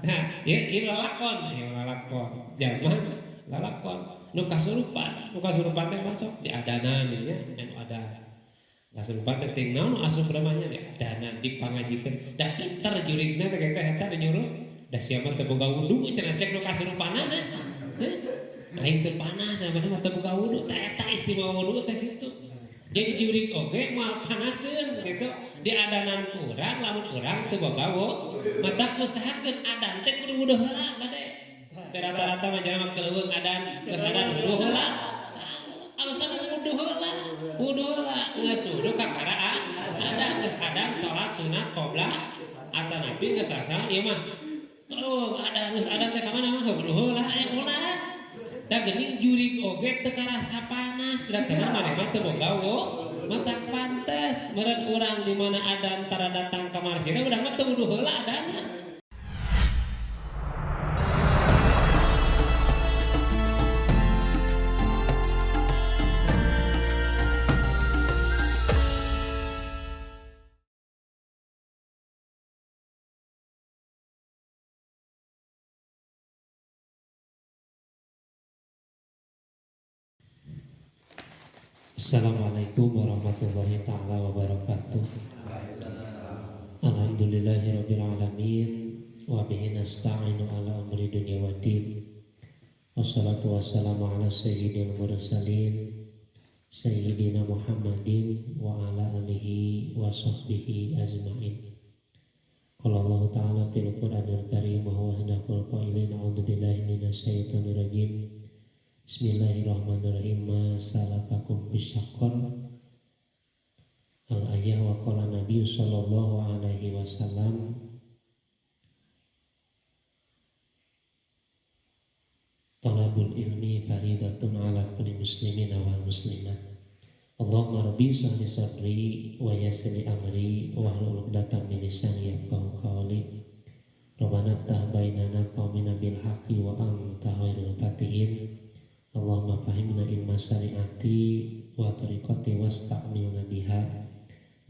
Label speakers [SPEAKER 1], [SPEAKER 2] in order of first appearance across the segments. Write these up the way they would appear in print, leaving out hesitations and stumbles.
[SPEAKER 1] Nah, ieu lalakon, ieu lalakon. Zaman lalakon nu kasurupan teh masuk di adanan nya anu ada. Kasurupan teh ting naon asup namanya di adanan dipangajikeun. Da pinter jurigna teh teh eta nyuruh da sia mah teu boga wudu cenah cek nu kasurupanana. Heh. Aing teu panas sia mah teu boga wudu. Tah eta istimewa wudu teh kitu. Jadi jurig oge moal panaseun gitu. Di adanan kurang lamun urang teu boga wudu. Matak usahakeun adan teh kudu wudu heula kade. Rata-rata mah jelema keleuweung adan, geus adan wudu heula. Alasan wudu heula, wudu heula geus wudu kakara adan, geus adan salat sunat qobla atanapi geus rasa ieu mah. Keleuweung adan geus adan teh ka mana mah wudu heula aya ulah. Da geuning jurig oge teu karasa panas, da kenal maneh mah teu boga wudu. Matak pantes meureun urang di mana adan tara datang ka masjid urang mah teu wudu heula adanna. Assalamualaikum warahmatullahi taala wabarakatuh. Alhamdulillahirabbil alamin wa bihi nasta'inu ala umuri dunya waddin. Wassalatu wassalamu ala sayyidil mursalin sayyidina Muhammadin wa ala alihi wa sahbihi ajmain. Qala Allah ta'ala fil Qur'anil Karim wa huwa asdaqul qailin, a'udzu billahi minasyaitonir rajim. Bismillahirrahmanirrahim. Ma salakakum bisyaqor. Al-ayah wa qala Nabi sallallahu alaihi wasallam, talabul ilmi faridatun ala kulli muslimin wal muslimat. Allahumma rabbi shrah li sadri wa yassir li amri wahlul 'uqdatam min lisani yafqahu qawli. Rabbana ftah bainana qaumina bil haqqi wa anta khairul fatihin. Allahumma fahimna ilma syariati wa tariqati wasta'milna biha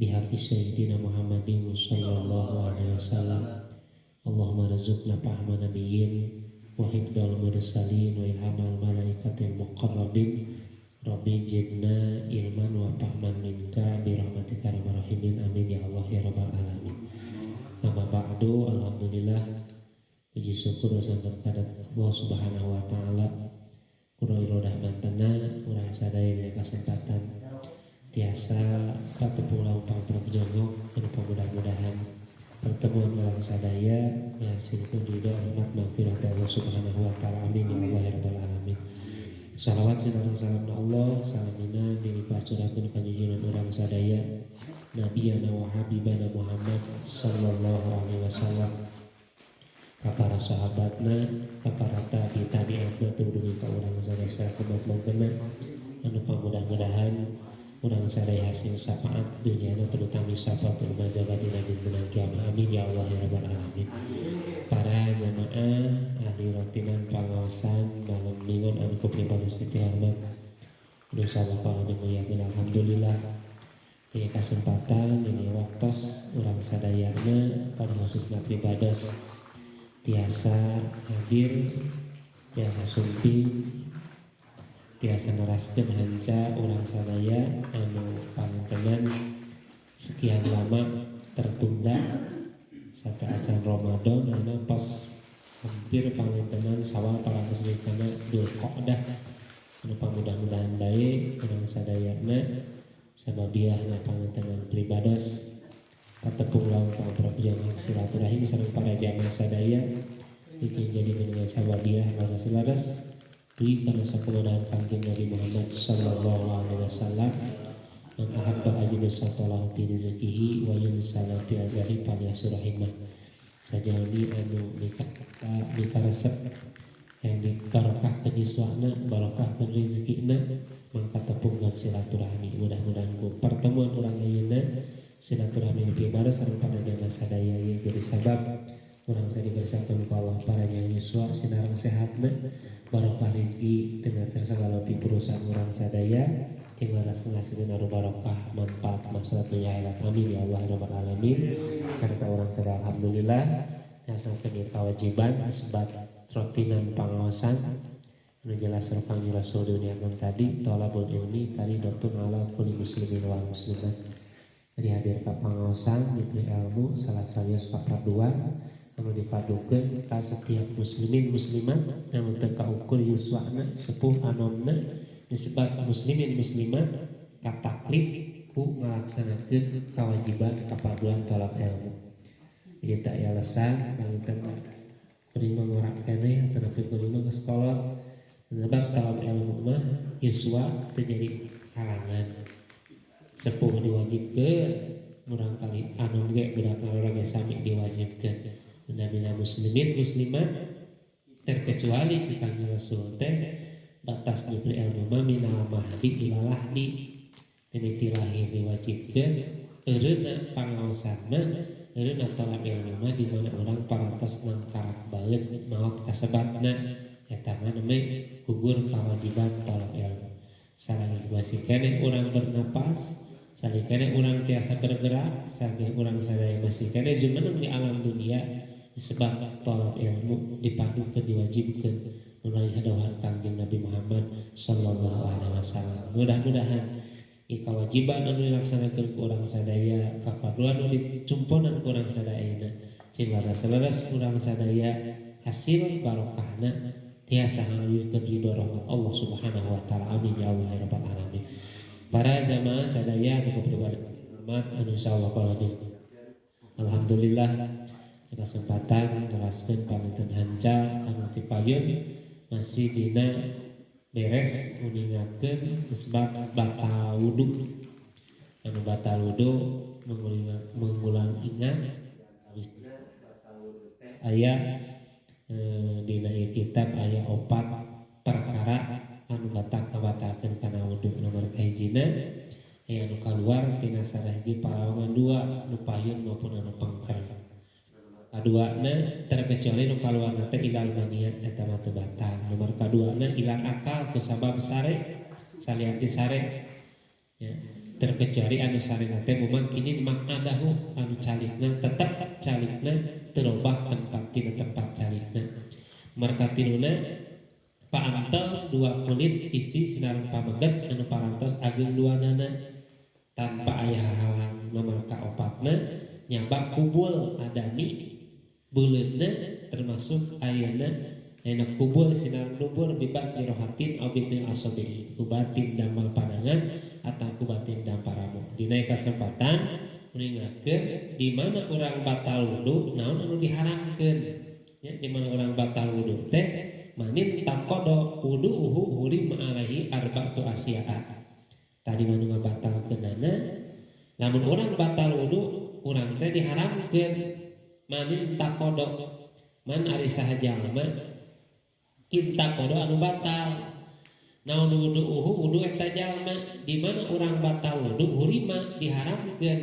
[SPEAKER 1] bihaqqi sayyidina Muhammadin sallallahu alaihi wasallam. Allahumma rzuqna fahma nabiyyin wa hifdzal mursalin wa ilhamal malaikatil muqarrabin. Rabbi zidna ilman wa fahman minka bi rahmatika ya arhamar rahimin. Amin ya Allah ya rabbal alamin. Amma ba'du, alhamdulillah puji syukur santan kadat Allah Subhanahu wa taala. Kuno irodah mantena urang sadaya dina kasempatan tiasa patepung lampang perjongok anu mudah-mudahan pertemuan urang sadaya ngahasilkeun ridho rahmat maghfirah Allah Subhanahu wa taala. Amin ya Allah ya rabbal alamin. Salawat sareng salam Allah salamina dilipah curahkeun ka junjungan urang sadaya Nabiyana wa habibana Muhammad sallallahu alaihi wasallam, ka para sahabatna, ka para tabi tabiatna turun ka urang sadaya sakumat mantena anu pamudah-mudahan urang sadaya hasil syafaat dunyana terutama syafaatul mazabatina di menang kiamat. Amin ya Allah ya rabbal alamin. Para jamaah ahli ratinan pangaosan malam minggon anu kupribados dihormat, insyaallah para dimuliakeun. Alhamdulillah di kesempatan ini waktos urang sadayana pada khususna pribados tiasa hadir, tiasa sumping, tiasa neraskeun hanca urang sadaya anu pangantenan sekian lama tertunda satu acan Ramadan anu pas hampir pangantenan Sawal 405 Dzulqa'dah anu pamudah-mudahan bae urang sadayana sababiahna pangantenan pribados patepung lawan pangprojang silaturahim sareng para jamaah sadaya izin jadi dengan sababiah laras-laras duwi kana sakumadahan Kangjeng Nabi Muhammad sallallahu alaihi wasallam. Man ahabba ayyubsatalahu fi rizqihi wa yunsala fi azali falyasurahimah. Sajalmi anu mikaresep yang dibarokah ke yuswana, barokah ke rezekina, mangka tepungkeun silaturahmi. Mudah-mudahan ku pertemuan urang ayeuna silaturahmi lebih baru sareng pada jamaah sadaya ieu jadi sabab urang sadi bersatu ku Allah para yang yuswa sinareng sehatna barokah rezeki tina sagala perusahaan urang sadaya jeung laras ngasilkeun anu barokah manfaat maslahat dunya akhirat. Amin ya Allah ya rabbal alamin. Karena urang sadaya alhamdulillah Laksanakeun kewajiban sebab rotinan pangaosan anu jelas Kangjeng Rasul duniakeun tadi thalabul ilmi faridatun ala kulli muslimin wal muslimat. Jadi hadir ka pangaosan diberi ilmu salah salios kafarduan anu dipadukeun ka setiap muslimin muslimat anu teu kaukur yuswana sepuh anomna disebut muslimin muslimat kataklif ku ngalaksanakeun kewajiban kapaduan tolak ilmu. Jadi tak aya alasan panginten kuring mah ngorak keneh atanapi kuring mah geus kolot sebab talab ilmu mah yuswa teu jadi halangan. Sepuh diwajibkeun murang kali anom ge budak ngalora ge sami diwajibkeun. Benda-benda muslimin muslimat terkecuali cik Kangjeng Rasul teh batas diberi ilmu mah minal mahdi ila lahdi mimiti lahir diwajibkeun eureunna pangaosan mah eureunna talab ilmu mah di mana urang parantos nangkarak baeud maot kasebatna eta mah namanya gugur kewajiban talab ilmu. Salagi masih keneh urang bernapas, salagi keneh urang tiasa bergerak, salagi urang sadaya masih keneh jumeneng di alam dunia sebab talab ilmu dipadukeun diwajibkeun melalui dawuhan Kangjeng Nabi Muhammad sallallahu alaihi wasallam. Mudah-mudahan kewajiban anu dilaksanakeun ku urang sadaya kapaduan anu dicumponan ku urang sadayana cing leres-leres urang sadaya hasil barokahna tiasa ngaluyurkeun ridho rahmat Allah Subhanahu wa taala. Amin ya Allah ya rabbal alamin. Para jamaah sadaya anu pribadi hormat anu insyaallah kalau alhamdulillah kesempatan ngelaskeun panginten hanca anu tipayun masih dina beres uningakeun sebab batal wudu anu batal wudu mengulang ingat aya dina ieu kitab aya opat perkara anu batal kabatalkeun kana wudu. Nomor kahijina aya anu kaluar tina salah hiji palawangan dua nu payun maupun anu pengker. Kaduana terkecuali nu kaluarna teh ilal mania eta mah teu batal. Nomor kaduana ilang akal ku sabab sare salianti sare ya, terkecuali anu sarena teh mumakinin makadahu anu calikna tetep calikna terobah tempat tina tempat calikna. Nomor katiluna paantel dua kulit isi sinareng pameget anu parantos ageng duanana tanpa aya halang. Nomor kaopatna nyabak kubul adami beuleutna termasuk ayeuna ayeuna kubul sinar dubur bibat lirohatin au bitil asobi kubatin damal pandangan atau kubatin damparamu. Dina kesempatan uningakeun di mana urang batal wudu naon anu diharamkeun ya, di mana urang batal wudu teh manin taqodo wudu'uhu hurim alaihi arba'atu asya'a. Tadi mah nu ngabatalkeunana lamun urang batal wudu urang teh diharamkeun manin taqodo man ari saha jalma intaqodo anu batal naon wudu'uhu wudu eta jalma di mana urang batal wudu hurima diharamkeun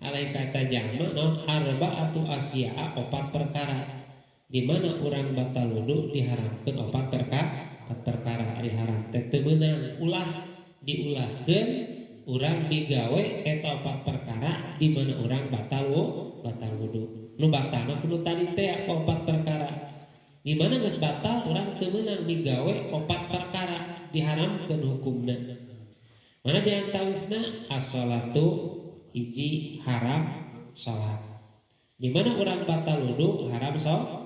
[SPEAKER 1] alai ka eta jalma naon arba'atu asya'a opat perkara di mana urang batal wudu diharamkeun opat perkara ari haram teh teu meunang ulah diulahkeun urang digawe eta opat perkara di mana urang batal wudu. Nu batalna kudu tadi teh opat perkara. Di mana geus batal urang teu meunang digawe opat perkara diharamkeun hukumna. Mana di antawisna as-shalatu hiji haram salat. Di mana urang batal wudu haram salat.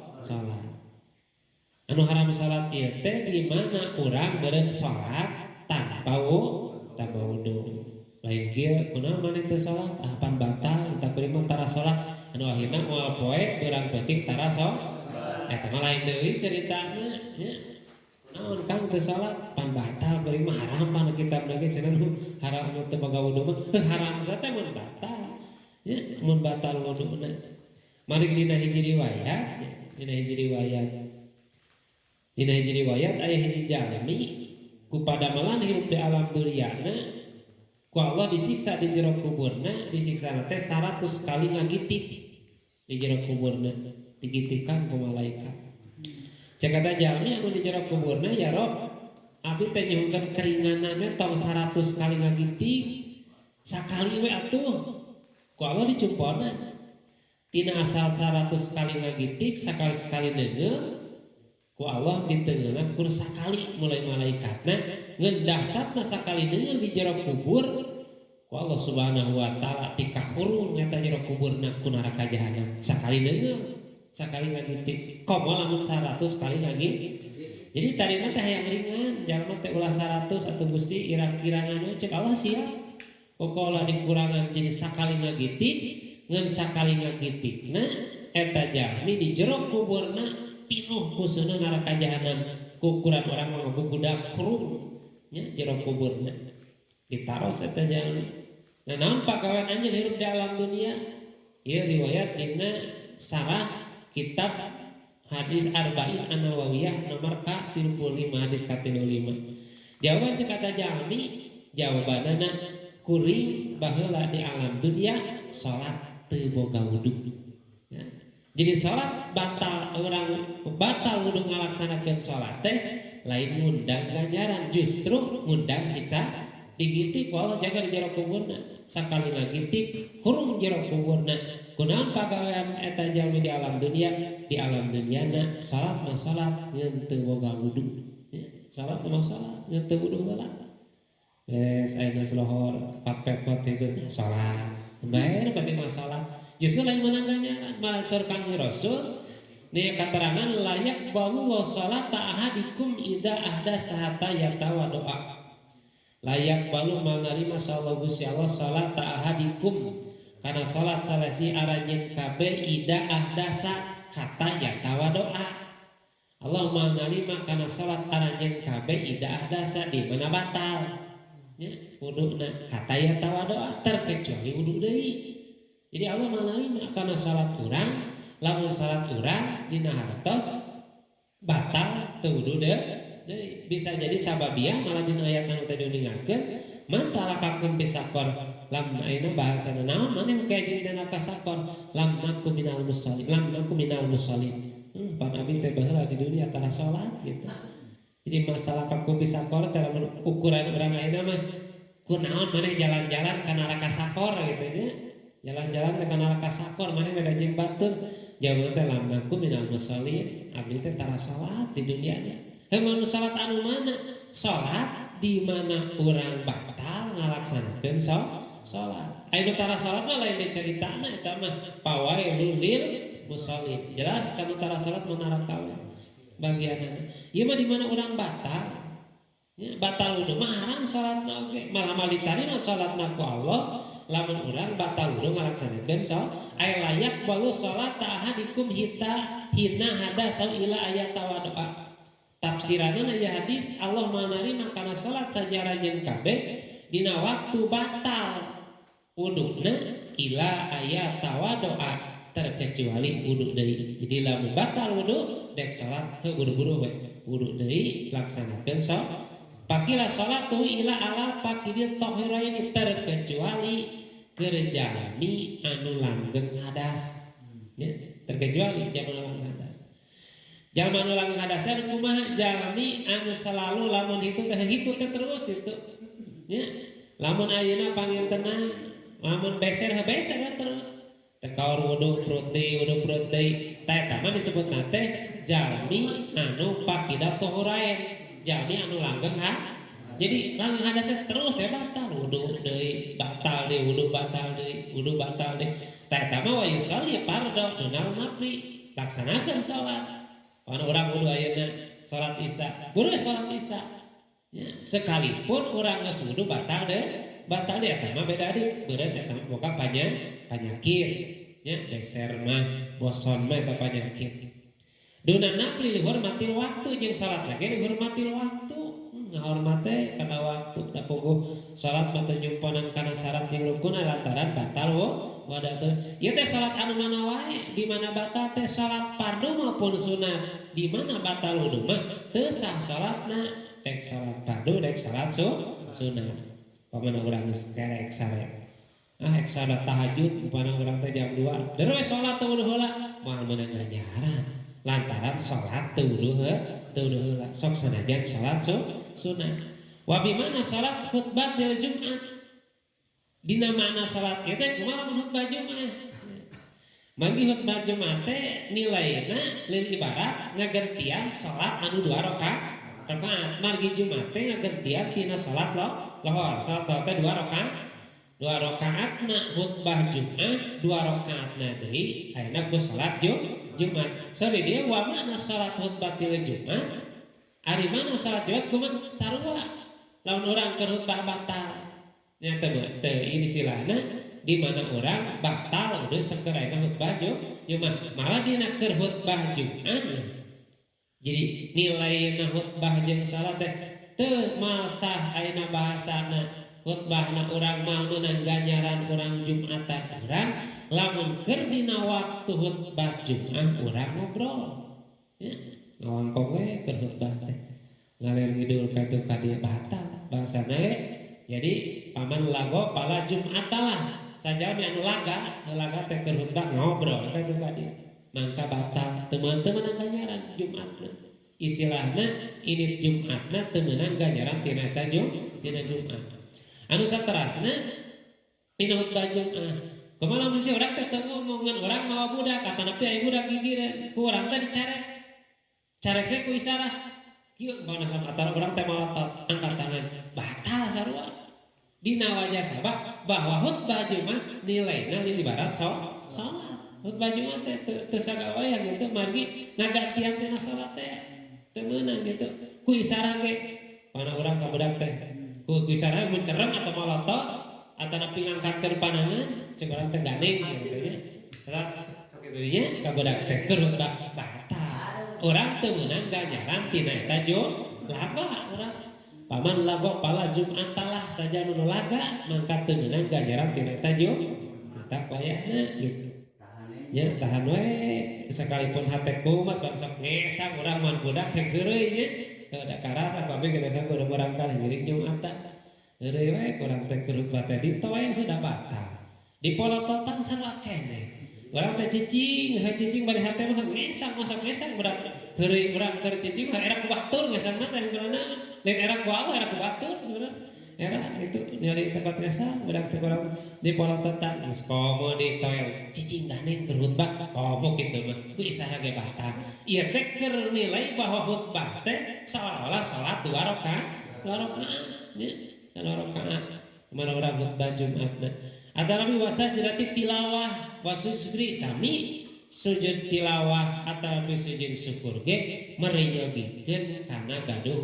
[SPEAKER 1] Anu haram salat ieu teh di mana urang beureun salat tanpa wudu. Lain kieu kunaon maneh teu salat? Ah pan batal eta kuring mah tara salat. Anu akhirna moal poe beurang peuting tara salat. Eta mah lain deui ceritana nya. Naon Kang teu salat pan batal kuring mah haram pan kitab lagi cenah nu haram nu teu boga wudu mah teu haram teh mun batal. Nya mun batal wuduna. Mari dina hiji riwayat, dina hiji riwayat. Dina hiji riwayat aya hiji jalmi ku padamelan hirup di alam duniana ku Allah disiksa di jero kuburna, disiksa teh 100 kali ngagitik di jero kuburna, digitikan ku malaikat. Cek kata jalmi anu di jero kuburna, ya Rob, abdi teh nyuhunkeun keringananna tong 100 kali ngagitik, sakali we atuh. Ku Allah dicumpona. Tina asal 100 kali ngagitik sakali-sekali neungeul ku Allah diteungeulna kur sakali mulai malaikatna ngeun dahsatna sakali neungeul di jero kubur ku Allah Subhanahu wa taala tikahurung eta jero kuburna ku neraka jahanam sakali neungeul sakali ngagitik komo lamun 100 kali ngagitik. Jadi tadina teh hayang ringan jalma teh ulah 100 atau Gusti irang-kirangan we cek Allah siap. Pokola dikurangan jadi sakali ngagitik ngan sakali ngagitikna eta jalmi di jero kuburna pinuh kusuna neraka jahanam kukuran orang mah gugudak kurung nya jero kuburna ditaros eta jalmi. Nah naon pagawean anjeun hirup di alam dunia? Ieu riwayat dina sarah kitab hadis Arba'in An-Nawawiyah nomor K35 hadis K35. Jawaban cek kata jalmi jawabanana kuring baheula di alam dunia salat teu boga wudu. Ya. Jadi salat batal orang batal wudu ngalaksanakeun salat teh lain ngundang ganjaran justru ngundang siksa digitik ku Allah jaga di jero kuburna sakali ngagitik hurung jero kuburna kunaon pagawean eta jalmi di alam dunia di alam duniana salat mah salat ngan teu boga wudu ya, salat mah salat ngan teu wudu heula beres ayeuna lohor pat-pet itu salat bae penting mah salat justru lain menang ganjaran malah saur Kangjeng Rasul nih keterangan la yaqbalullahu salata ahadikum idza ahdasa hatta yatawaddoa la yaqbalu manarima sallallahu Gusti Allah salata ahadikum karena salat salasi aranjeun kabeh ida ahdasa hatta yatawaddoa. Allah manarima kana salat aranjeun kabeh ida ahdasa di mana batal nya wuduna hatta yatawaddoa terkecuali wudu deui. Jadi Allah manarima kana salat urang lamun salat urang dina hartos batal teu wudu deui. Bisa jadi sababiah malah dina ayat anu tadi diuningakeun masalah kakum bisakor lam ayeuna bahasana naon maneh nu kaya jeung dina kasakor lam naku minal musallin lam naku minal musallin. Pan abi teh baheula di dunia tara salat gitu. Jadi masalah kakum bisakor teh lamun ukuran urang ayeuna mah kunaon maneh jalan-jalan ka neraka sakor gitu nya. Jalan-jalan teh ka neraka sakor maneh beda jeung batur. Jawaban teh lam naku minal musallin abdi teh tara salat di dunia nya. Heuh mun salat anu mana? Salat di mana urang batal ngalaksanakeun salat. Aya nu tara salat mah lain dicaritana eta mah pawailul lil musallin. Jelas kanu tara salat mah neraka we bagianana. Ieu mah di mana urang batal? Ya, batal wudu mah haram salatna oge. Malah malitarina salatna ku Allah lamun urang batal wudu ngalaksanakeun salat. Aya la yaqbalu salata ahadikum hita hina hadasa ila ayatawaddoa. Tafsiranna aya hadis Allah manarima kana salat sajaranjeun kabeh dina waktu batal wuduna ila ayatawaddoa terkecuali wudu deui. Jadi lamun batal wudu dek salat heuh buru-buru we wudu deui laksanakeun salat. Pakila salatu ila ala pakidil tahiraini terkecuali keur jalmi anu langgeng hadas. Ya, terkecuali jalmi anu langgeng hadas. Jalma anu langgeng hadas anu kumaha jalmi anu selalu lamun hitu teh hitu teh terus itu. Ya, lamun ayeuna pangintenan lamun beser heuh beser we terus. Teh kaur wudu perut deui wudu perut deui. Tah eta mah disebutna teh jalmi anu pakida tahurain, jalmi anu langgeng ha. Jadi langgeng hadasnya terus ya batal wudu deui, batal deui wudu batal deui, wudu batal deui. Tah eta mah wa yusolli fardho dunal nafli, laksanakeun salat. Pan urang wudu ayeuna salat isya, buru salat isya. Ya, sekalipun urang geus wudu batal deui, batal deui eta mah beda deui, beureun eta mah boga panyakit. Ya, beser mah boson mah eta panyakit. Duna nafli lihormatil waktu jeung salat lagi lihormatil waktu. Ngahormate kana waktu da puguh salat mah teu nyumponan kana syarat jeung rukun lantaran batal wo wadah teu. Ieu teh salat anu mana wae di mana batal teh salat fardu maupun sunat. Di mana batal wudu mah teu sah salatna dek salat fardu dek salat sunat. Pamana urang geus kerek sare. Ah ek salat tahajud upana urang teh jam 2. Deui salat teu wudu heula moal meunang ganjaran. Lantaran salat teu wudu teu wudu heula sok sanajan salat sunat. Wa bi mana salat khutbah dil Jumat. Dina mana salat ieu teh kumaha lamun khutbah Jumat? Manggi khutbah Jumat teh nilaina lil ibarat ngagantian salat anu dua rakaat. Rakaat margi Jumat teh ngagantian tina salat lohor. Salat lohor teh dua rakaat. Dua rakaatna khutbah Jumat, dua rakaatna deui ayeuna ku salat Jumat. Sorry dia wa mana salat khutbah til Jumat? Ari mana salat Jumat kumaha? Sarua. Lamun urang keur khutbah batal. Nya teu teu ini istilahna di mana orang batal udah seker ayeuna khutbah Jumat. Malah dina keur khutbah Jumat. Jadi nilai khutbah jeung salat teh teu masah ayeuna bahasana khutbahna urang mah meunang ganjaran urang Jumatan urang lamun keur dina waktu khutbah Jumat urang ngobrol. Ya, ngawangkong we keur khutbah teh. Ngalir ngidul ka itu ka dieu batal bahasana we. Jadi paman lago pala Jumatalah sajalmi anu laga, nu laga teh keur khutbah ngobrol ka itu ka dieu. Mangka batal teu meunang ganjaran Jumatna. Istilahna ini Jumatna teu meunang ganjaran tina eta tina Jumat. Anu saterasna dina khutbah Jumat. Kumaha lamun urang teh teu ngomongan urang mawa budak katanapi aya budak gigireun ku urang teh dicarek. Carek teh ku isarah. Kieu mana sama antara urang teh malotot angkat tangan batal sarua. Dina wajah sabab bahwa khutbah Jumat nilaina lil ibarat salat. Khutbah Jumat teh teu sagawayah gitu margi ngagantian tina salat teh teu meunang gitu. Ku isarah ge mana urang ka budak teh ku isarah mun cereng atau malotot atanapi ngangkatkeun panangan cek urang teh gandeng gitu nya. Sok kitu nya ka budak teh keur khutbah batal. Urang teu meunang ganjaran tina eta laga urang. Paman lago pala Jumatalah saja nu laga mangka teu meunang ganjaran tina eta Jumat wayahna gitu. Nya tahan we sekalipun hate kumat bang sok ngesang urang mah budak teh heureuy nya. Da karasa babe ge biasa kudu berangkat ngiring Jumatan. Heureuy we kurang teh keur khutbah teh ditoen heuda batal. Dipolototan sarua keneh. Urang teh cicing, heuh cicing bari hate mah ngesang masuk ngesang budak heureuy urang keur cicing mah era ku batur ngesang mah teh kunaon. Lain era ku Allah era ku batur sebenarnya. Era itu nyari tempat ngesang budak teh kurang dipolototan geus komo ditoel cicing gandeng keur khutbah komo kitu mah ku isara ge batal. Ieu teh keur nilai bahwa khutbah teh seolah-olah salat dua rakaat, dua rakaat nya, dua rakaat. Mana urang khutbah Jumatna. Atanapi wasajdati tilawah wasujudi sami sujud tilawah atanapi sujud syukur ge merinyogikeun kana gaduh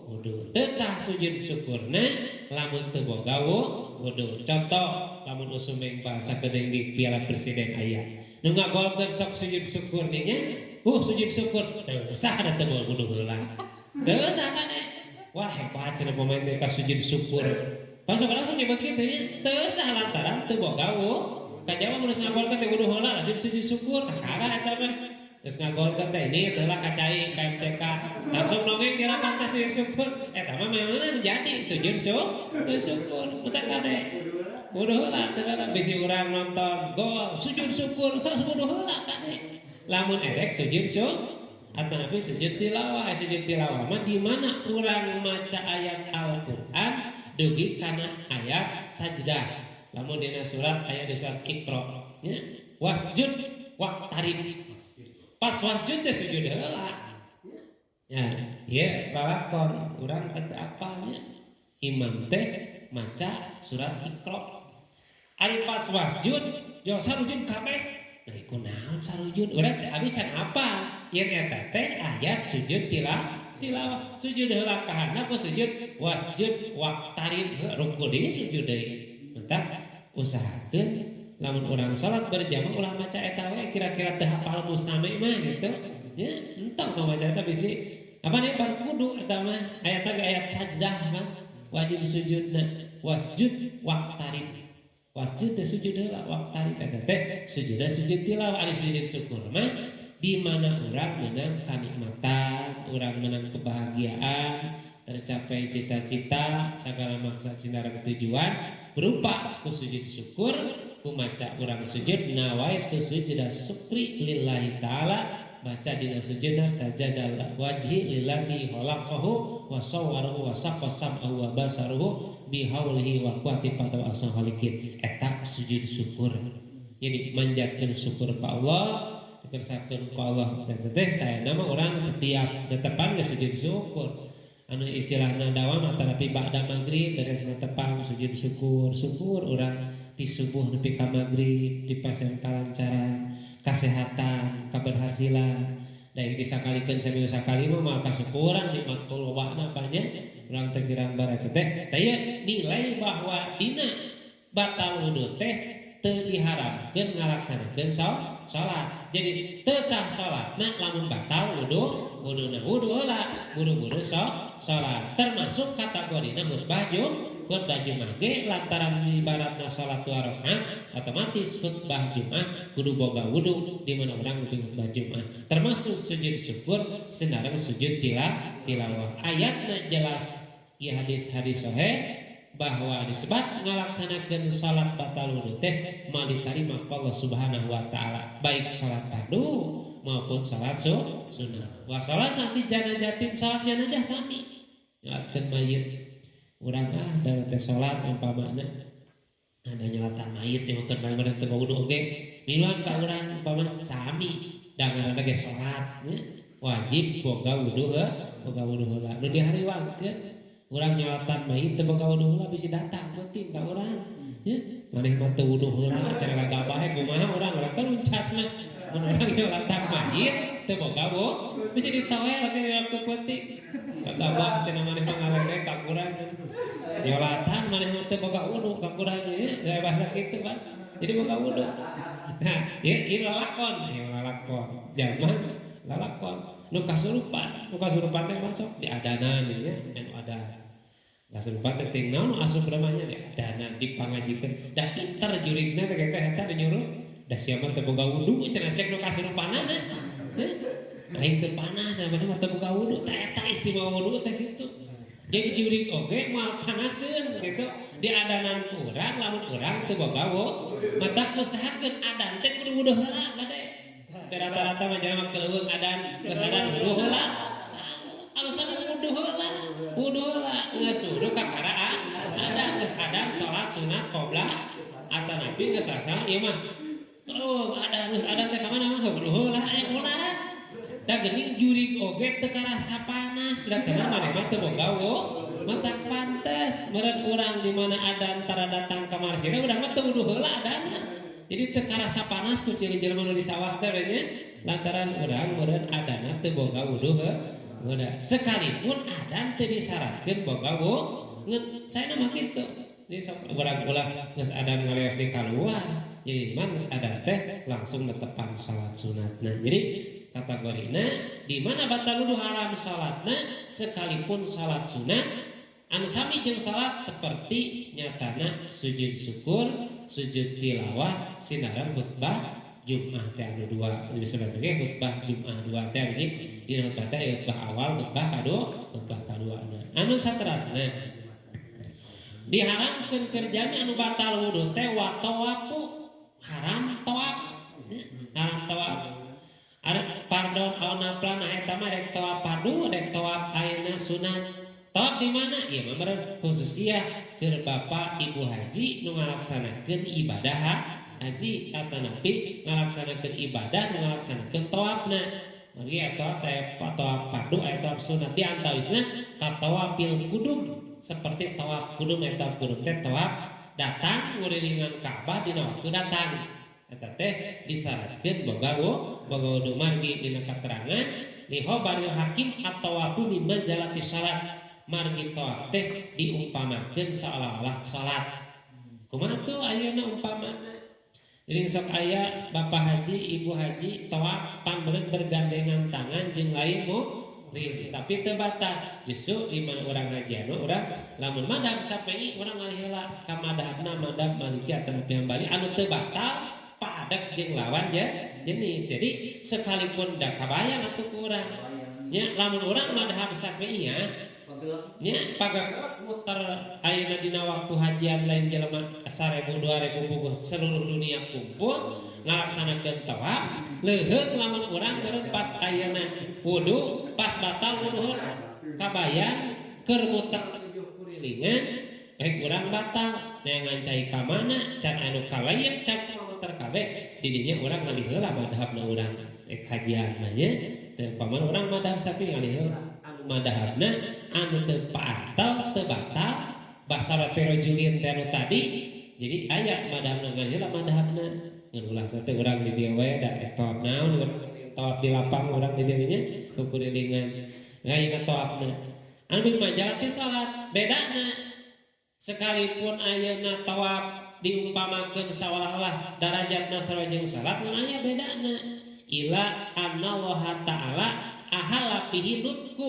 [SPEAKER 1] wudu. Teu sah sujud syukurna lamun teu boga wudu. Contoh lamun usum bahasa geuning di Piala Presiden aya. Nu ngagolkeun sok sujud syukur nya, sujud syukur teu sah da teu boga wudu heula. Teu sah kan Wah hebat cenah pemain teh ka sujud syukur. Pas langsung nyebut kitu nya, teu sah lantaran teu boga wudu. Kajawa mun geus ngagolkeun teh wudu heula lanjut sujud syukur, kakara eta mah. Geus ngagolkeun teh ini teu lah ka cai ka MCK. Langsung dongeng di lapang teh sujud syukur. Eta mah meunang jadi sujud syukur. Mata kade. Wudu heula teu ada bisi urang nonton gol sujud syukur geus wudu heula kade. Lamun erek sujud syukur atanapi sujud tilawah, sujud tilawah mah di mana urang maca ayat Al-Qur'an dugi kana ayat sajdah. Lamun dina surat aya di surat Iqra nya wasjud waqtarib. Pas wasjud teh sujud heula. Ya, ieu lalakon urang teh apal nya. Imam teh maca surat Iqra. Ari pas wasjud jol sarujud kabeh. Nah, iku naon sarujud? Urang teh abi can apal. Yen eta teh ayat sujud tilawah. Sujud heula ka handap sujud wasjud waqtarib ruku deui sujud deui. Mentak usahakeun lamun urang salat berjamaah ulah maca eta we kira-kira teu hafal musame mah gitu. Nya entong tong maca eta bisi apa nih pan kudu eta mah ayatna ge ayat sajdah mah wajib sujudna wasjud waqtarib. Wasjud teh sujud heula waqtarib eta teh sujudna sujud tilawah ari sujud syukur mah di mana urang menang kanikmatan, urang menang kebahagiaan, tercapai cita-cita, segala maksud sinareng tujuan berupa ku sujud syukur, ku maca urang sujud nawaitu sujuda syukri lillahi ta'ala, baca dina sujudna sajadal wajhi lillazi khalaqahu wa sawwarahu wa saqqa sam'ahu wa basaruhu bihaulihi wa quwwati fatawa ahsanul khaliqin. Eta sujud syukur. Jadi manjatkeun syukur ka Allah, dikersakeun ku Allah. Teh saya nama orang setiap netepan geus sujud syukur. Anu istilahna dawam atanapi ba'da maghrib beres netepan sujud syukur. Syukur urang ti subuh nepi ka maghrib dipasihan kalancaran, kasehatan, keberhasilan. Da disakalikeun saminggu sakali mah moal kasukuran nikmat lobana nya urang teh girang bare teh. Tah ieu nilai bahwa dina batal wudu teh teu diharamkeun ngalaksanakeun salat. Jadi teu sah salatna lamun batal wudu, wuduna wudu heula, buru-buru salat. Termasuk kategorina khutbah Jumat ge lantaran ibaratna salat dua rakaat, otomatis khutbah Jumat kudu boga wudu di mana urang nepi khutbah Jumat. Termasuk sujud syukur sinareng sujud tilawah. Ayatna jelas ieu hadis-hadis sahih bahwa disebut ngalaksanakeun salat batal wudu teh moal ditarima ku Allah Subhanahu wa taala, baik salat fardu maupun salat sunat. Wa salat janazatin, salat jenazah sami nyalatkeun mayit. Urang da teh salat umpamana ada nyalatan mayit yang keur bareng teu wudu oge miluan ka urang umpamana sami da ngaranna ge salat nya wajib boga wudu heuh, boga wudu heula. Nu dihariwangkeun urang nyalatan mayit teu boga wudu heula bisi datang penting ka urang nya, maneh mah teu wudu heula cenah gagabah kumaha urang urang teh luncatna mun urang nyalatan mayit teu boga wudu bisi ditoel ke waktu penting gagabah cenah maneh mah ngaledek ka urang nyolatan maneh mah teu boga wudu ka urang nya bahasa kitu Pak. Jadi boga wudu. Nah, ieu lalakon, ieu lalakon. Zaman lalakon nu kasurupan, nu kasurupan teh masuk diadanan nya anu ada. Kasurupan teh ting naon asup namanya diadanan dipangajikeun. Da pinter jurigna teh teh eta nyuruh da sia mah teu boga wudu cenah cek nu kasurupanana. Aing teu panas maneh mah teu boga wudu. Tah eta istimewa wudu teh kitu. Jadi jurig oge moal panaseun gitu. Diadanan ku urang lamun urang teu boga wudu. Matak usahakeun adan teh kudu wudu heula kade. Rata-rata mah jelema keleuweung adan, geus adan wudu heula. Alasan wudu heula. Wudu heula geus wudu kakara adan, geus adan salat sunat qobla atanapi geus laksana ieu mah. Keleuweung adan geus adan teh ka mana mah wudu heula aya ulah. Da geuning jurig oge teu karasa panas, da kenal maneh mah teu boga wudu. Matak pantes meureun urang di mana adan tara datang ka masjid urang mah teu wudu heula adanna. Jadi teu karasa panas ku ciri jelema nu di sawah teh nya lantaran urang meureun adanna teu boga wudu heuh. Sekalipun adan teu disyaratkeun boga wudu, ngan saya mah kitu. Jadi sok urang ulah geus adan ngaleos di kaluar. Jadi mah geus adan teh langsung netepan salat sunatna. Jadi kategorina di mana batal wudu haram salatna sekalipun salat sunat anu sami jeung salat seperti nyatana sujud syukur, sujud tilawah, sinareng khutbah Jumat teh anu dua disebut ge khutbah Jumat dua teh jadi dina khutbah teh khutbah awal, khutbah kadua, khutbah kaduana. Anu saterasna diharamkeun kerjana anu batal wudu teh wa tawafu, haram tawaf, haram tawaf. Ada pardon aw naflan eta mah rek tawaf fardu rek tawaf ayeuna sunat. Tawaf di mana? Ieu mah meureun khususiah keur bapak ibu haji nu ngalaksanakeun ibadah haji atanapi ngalaksanakeun ibadah nu ngalaksanakeun tawafna. Margi eta teh tawaf fardu aya tawaf sunat di antawisna ka tawafil qudum seperti tawaf qudum eta qudum teh tawaf datang ngurilingan Ka'bah dina waktu datang. Eta teh disyaratkeun boga wudu margi dina katerangan li khabaril hakim at-tawafu mimma jalati salat. Margi tawaf teh diumpamakeun seolah-olah salat. Kumaha tuh ayeuna umpamana? Jadi sok aya bapak haji, ibu haji tawaf pan bergandengan tangan jeung lain muhrim, tapi teu batal. Justru di mana urang hajian urang lamun madhab Syafi'i urang ngalih heula ka madhabna madhab Maliki atawa Hambali anu teu batal padek jeung lawan jenis. Jadi sekalipun da kabayang atuh ku urang. Nya lamun urang madhab Syafi'iyah nya pagagelek muter ayeuna dina waktu hajian lain jelema 1000 2000 puguh seluruh dunia kumpul ngalaksanakeun tawaf leuheung lamun urang meureun pas ayeuna wudu pas batal wudu kabayang keur muter kurilingan rek urang batal neangan cai ka mana can anu kalayek can muter kalayek kabeh di dinya urang ngalih heula madhabna urang rek hajian mah nya teu paman urang madhab Syafi'i ngalih heula anu madhabna anu teu batal teu batal basarate rajulin teh anu tadi. Jadi aya madhabna ngalih heula madhabna ngan ulah teh urang di dieu we da tawaf naon tawaf di lapang urang di dieu nya kukurilingan ngayeuna tawafna anu majalah ti salat bedana sekalipun ayeuna tawaf diumpamakeun saolah-olah darajatna sarua jeung salat ngan aya bedana ila annallaha ta'ala ahalla fihi nutku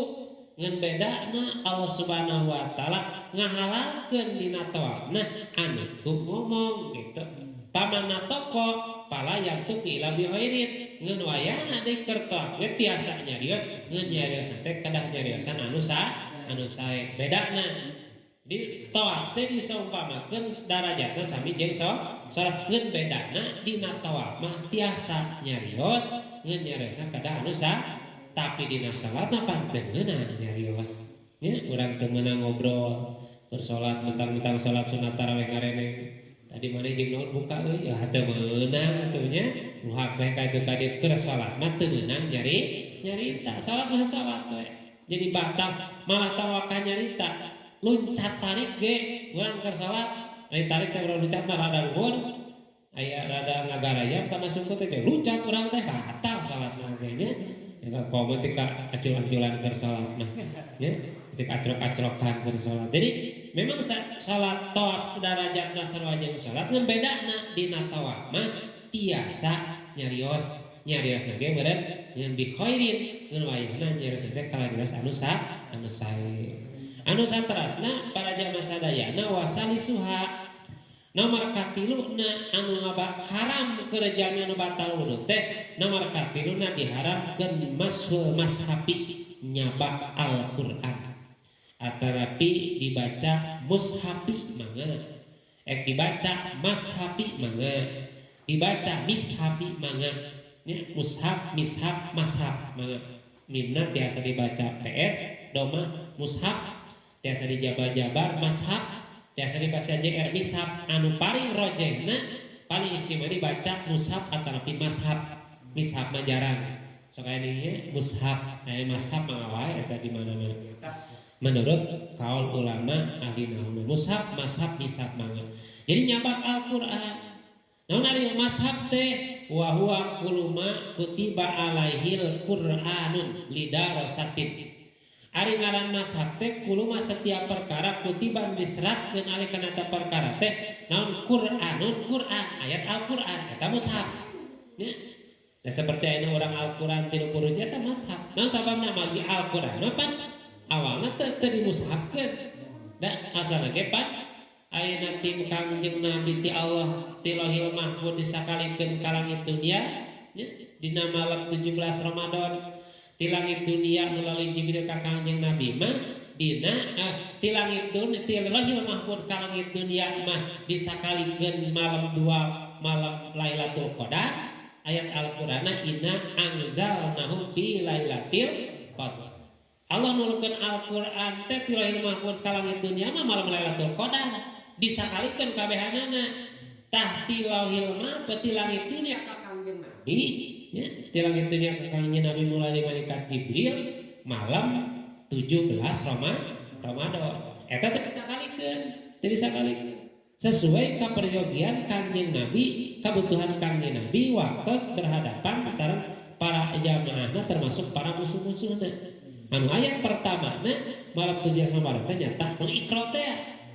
[SPEAKER 1] ngan bedana Allah Subhanahu wa taala ngahalalkeun dina tawafna anu ku ngomong gitu pamana toko pala yantuk ila bi khairin ngan wayahna deui keur tawaf ge tiasa nyarios ngan nyarios teh kedah nyariosan anu sa anu sae bedana di tawaf teh disaumpamakeun darajatna sami jeung salat ngan bedana dina tawaf mah tiasa nyarios ngan nyariosna kedah anu sa tapi dina salatna pan teu meunang nyarios nya urang teu meunang ngobrol keur salat mentang-mentang salat sunat tarawih ngareneng tadi mana jeung naon buka euy ya teu meunang atuh nya luhak we ka ditu ka dieu keur salat mah teu meunang nyari nyarita salat mah salat we jadi batal malah tawakal nyarita luncat tarik ge urang keur salat lain tarik teh urang luncat mah rada luhur aya rada ngagarayam kana suku teh luncat urang teh batal salatna ge nya ya komo teh ka acul-aculan keur salat mah nya cek acrok-acrokan keur salat. Jadi memang salat tawaf sadarajatna sarua jeung salat ngan bedana dina tawaf mah tiasa nyarios nyariosna ge meureun ngan bi khairin ngan wayahna nyarios teh kala nyarios anu sa anu sae anu saterasna para jamaah sadayana wasalisuha nomor katiluna anu haram keur jalmi anu batal wudu teh nomor katiluna diharamkeun mashul mashafi nyabak Al-Qur'an atarapi dibaca mushafi mangga ek dibaca mashafi mangga dibaca mishafi mangga nya mushaf mishaf mashaf mangga mimna tiasa dibaca PS doma mushaf tiasa dijabar-jabar mashaf tiasa dibaca JR mishaf anu paling rojehna paling istimewa dibaca mushaf atanapi mashaf mishaf mah jarang sok aya nya mushaf aya mashaf mah wae eta di mana-mana menurut kaul ulama ahli nahwu mushaf mashaf mishaf mangga jadi nyabak Al-Qur'an naon ari mashaf teh wa huwa kullu ma kutiba alaihil Qur'anun lidarasatin ari ngaran mashaf teh kullu ma setiap perkara kutiba diseratkeun alih kana eta perkara teh naon Qur'anun Qur'an ayat Al-Qur'an eta mushaf nya. Nah, seperti ayeuna urang Al-Qur'an 30 juz eta mushaf naon sababna margi Al-Qur'an mah pan awalna teu dimushafkeun da asalna ge pan ayeuna tim Kangjeng Nabi ti Allah ti Lauhil Mahfuz disakalikeun ka langit dunia nya dina malam 17 Ramadan ti langit dunia melalui Jibril ka Kangjeng Nabi mah dina ti langit dunia ti Lauhil Mahfuz ka langit dunia mah disakalikeun malam dua malam Lailatul Qadar ayat Al-Qur'anna inna anzalnahu fi Lailatul Qadar Allah nurunkeun Al-Qur'an teh ti Lauhil Mahfuz ka langit dunia mah malam Lailatul Qadar disakalikeun kabehanana tah ti Lauhil Mahfuz ti langit dunia ka Kangjeng Nabi nya ti langit dunia ka Kangjeng Nabi melalui malaikat Jibril malam 17 Ramadan eta teh disakalikeun teu disakalikeun sesuai kaperyogian Kangjeng Nabi kebutuhan Kangjeng Nabi waktos berhadapan sareng para jamaahna termasuk para musuh-musuhna anu ayat pertama na malam 17 Ramadan teh nyata nu Iqra teh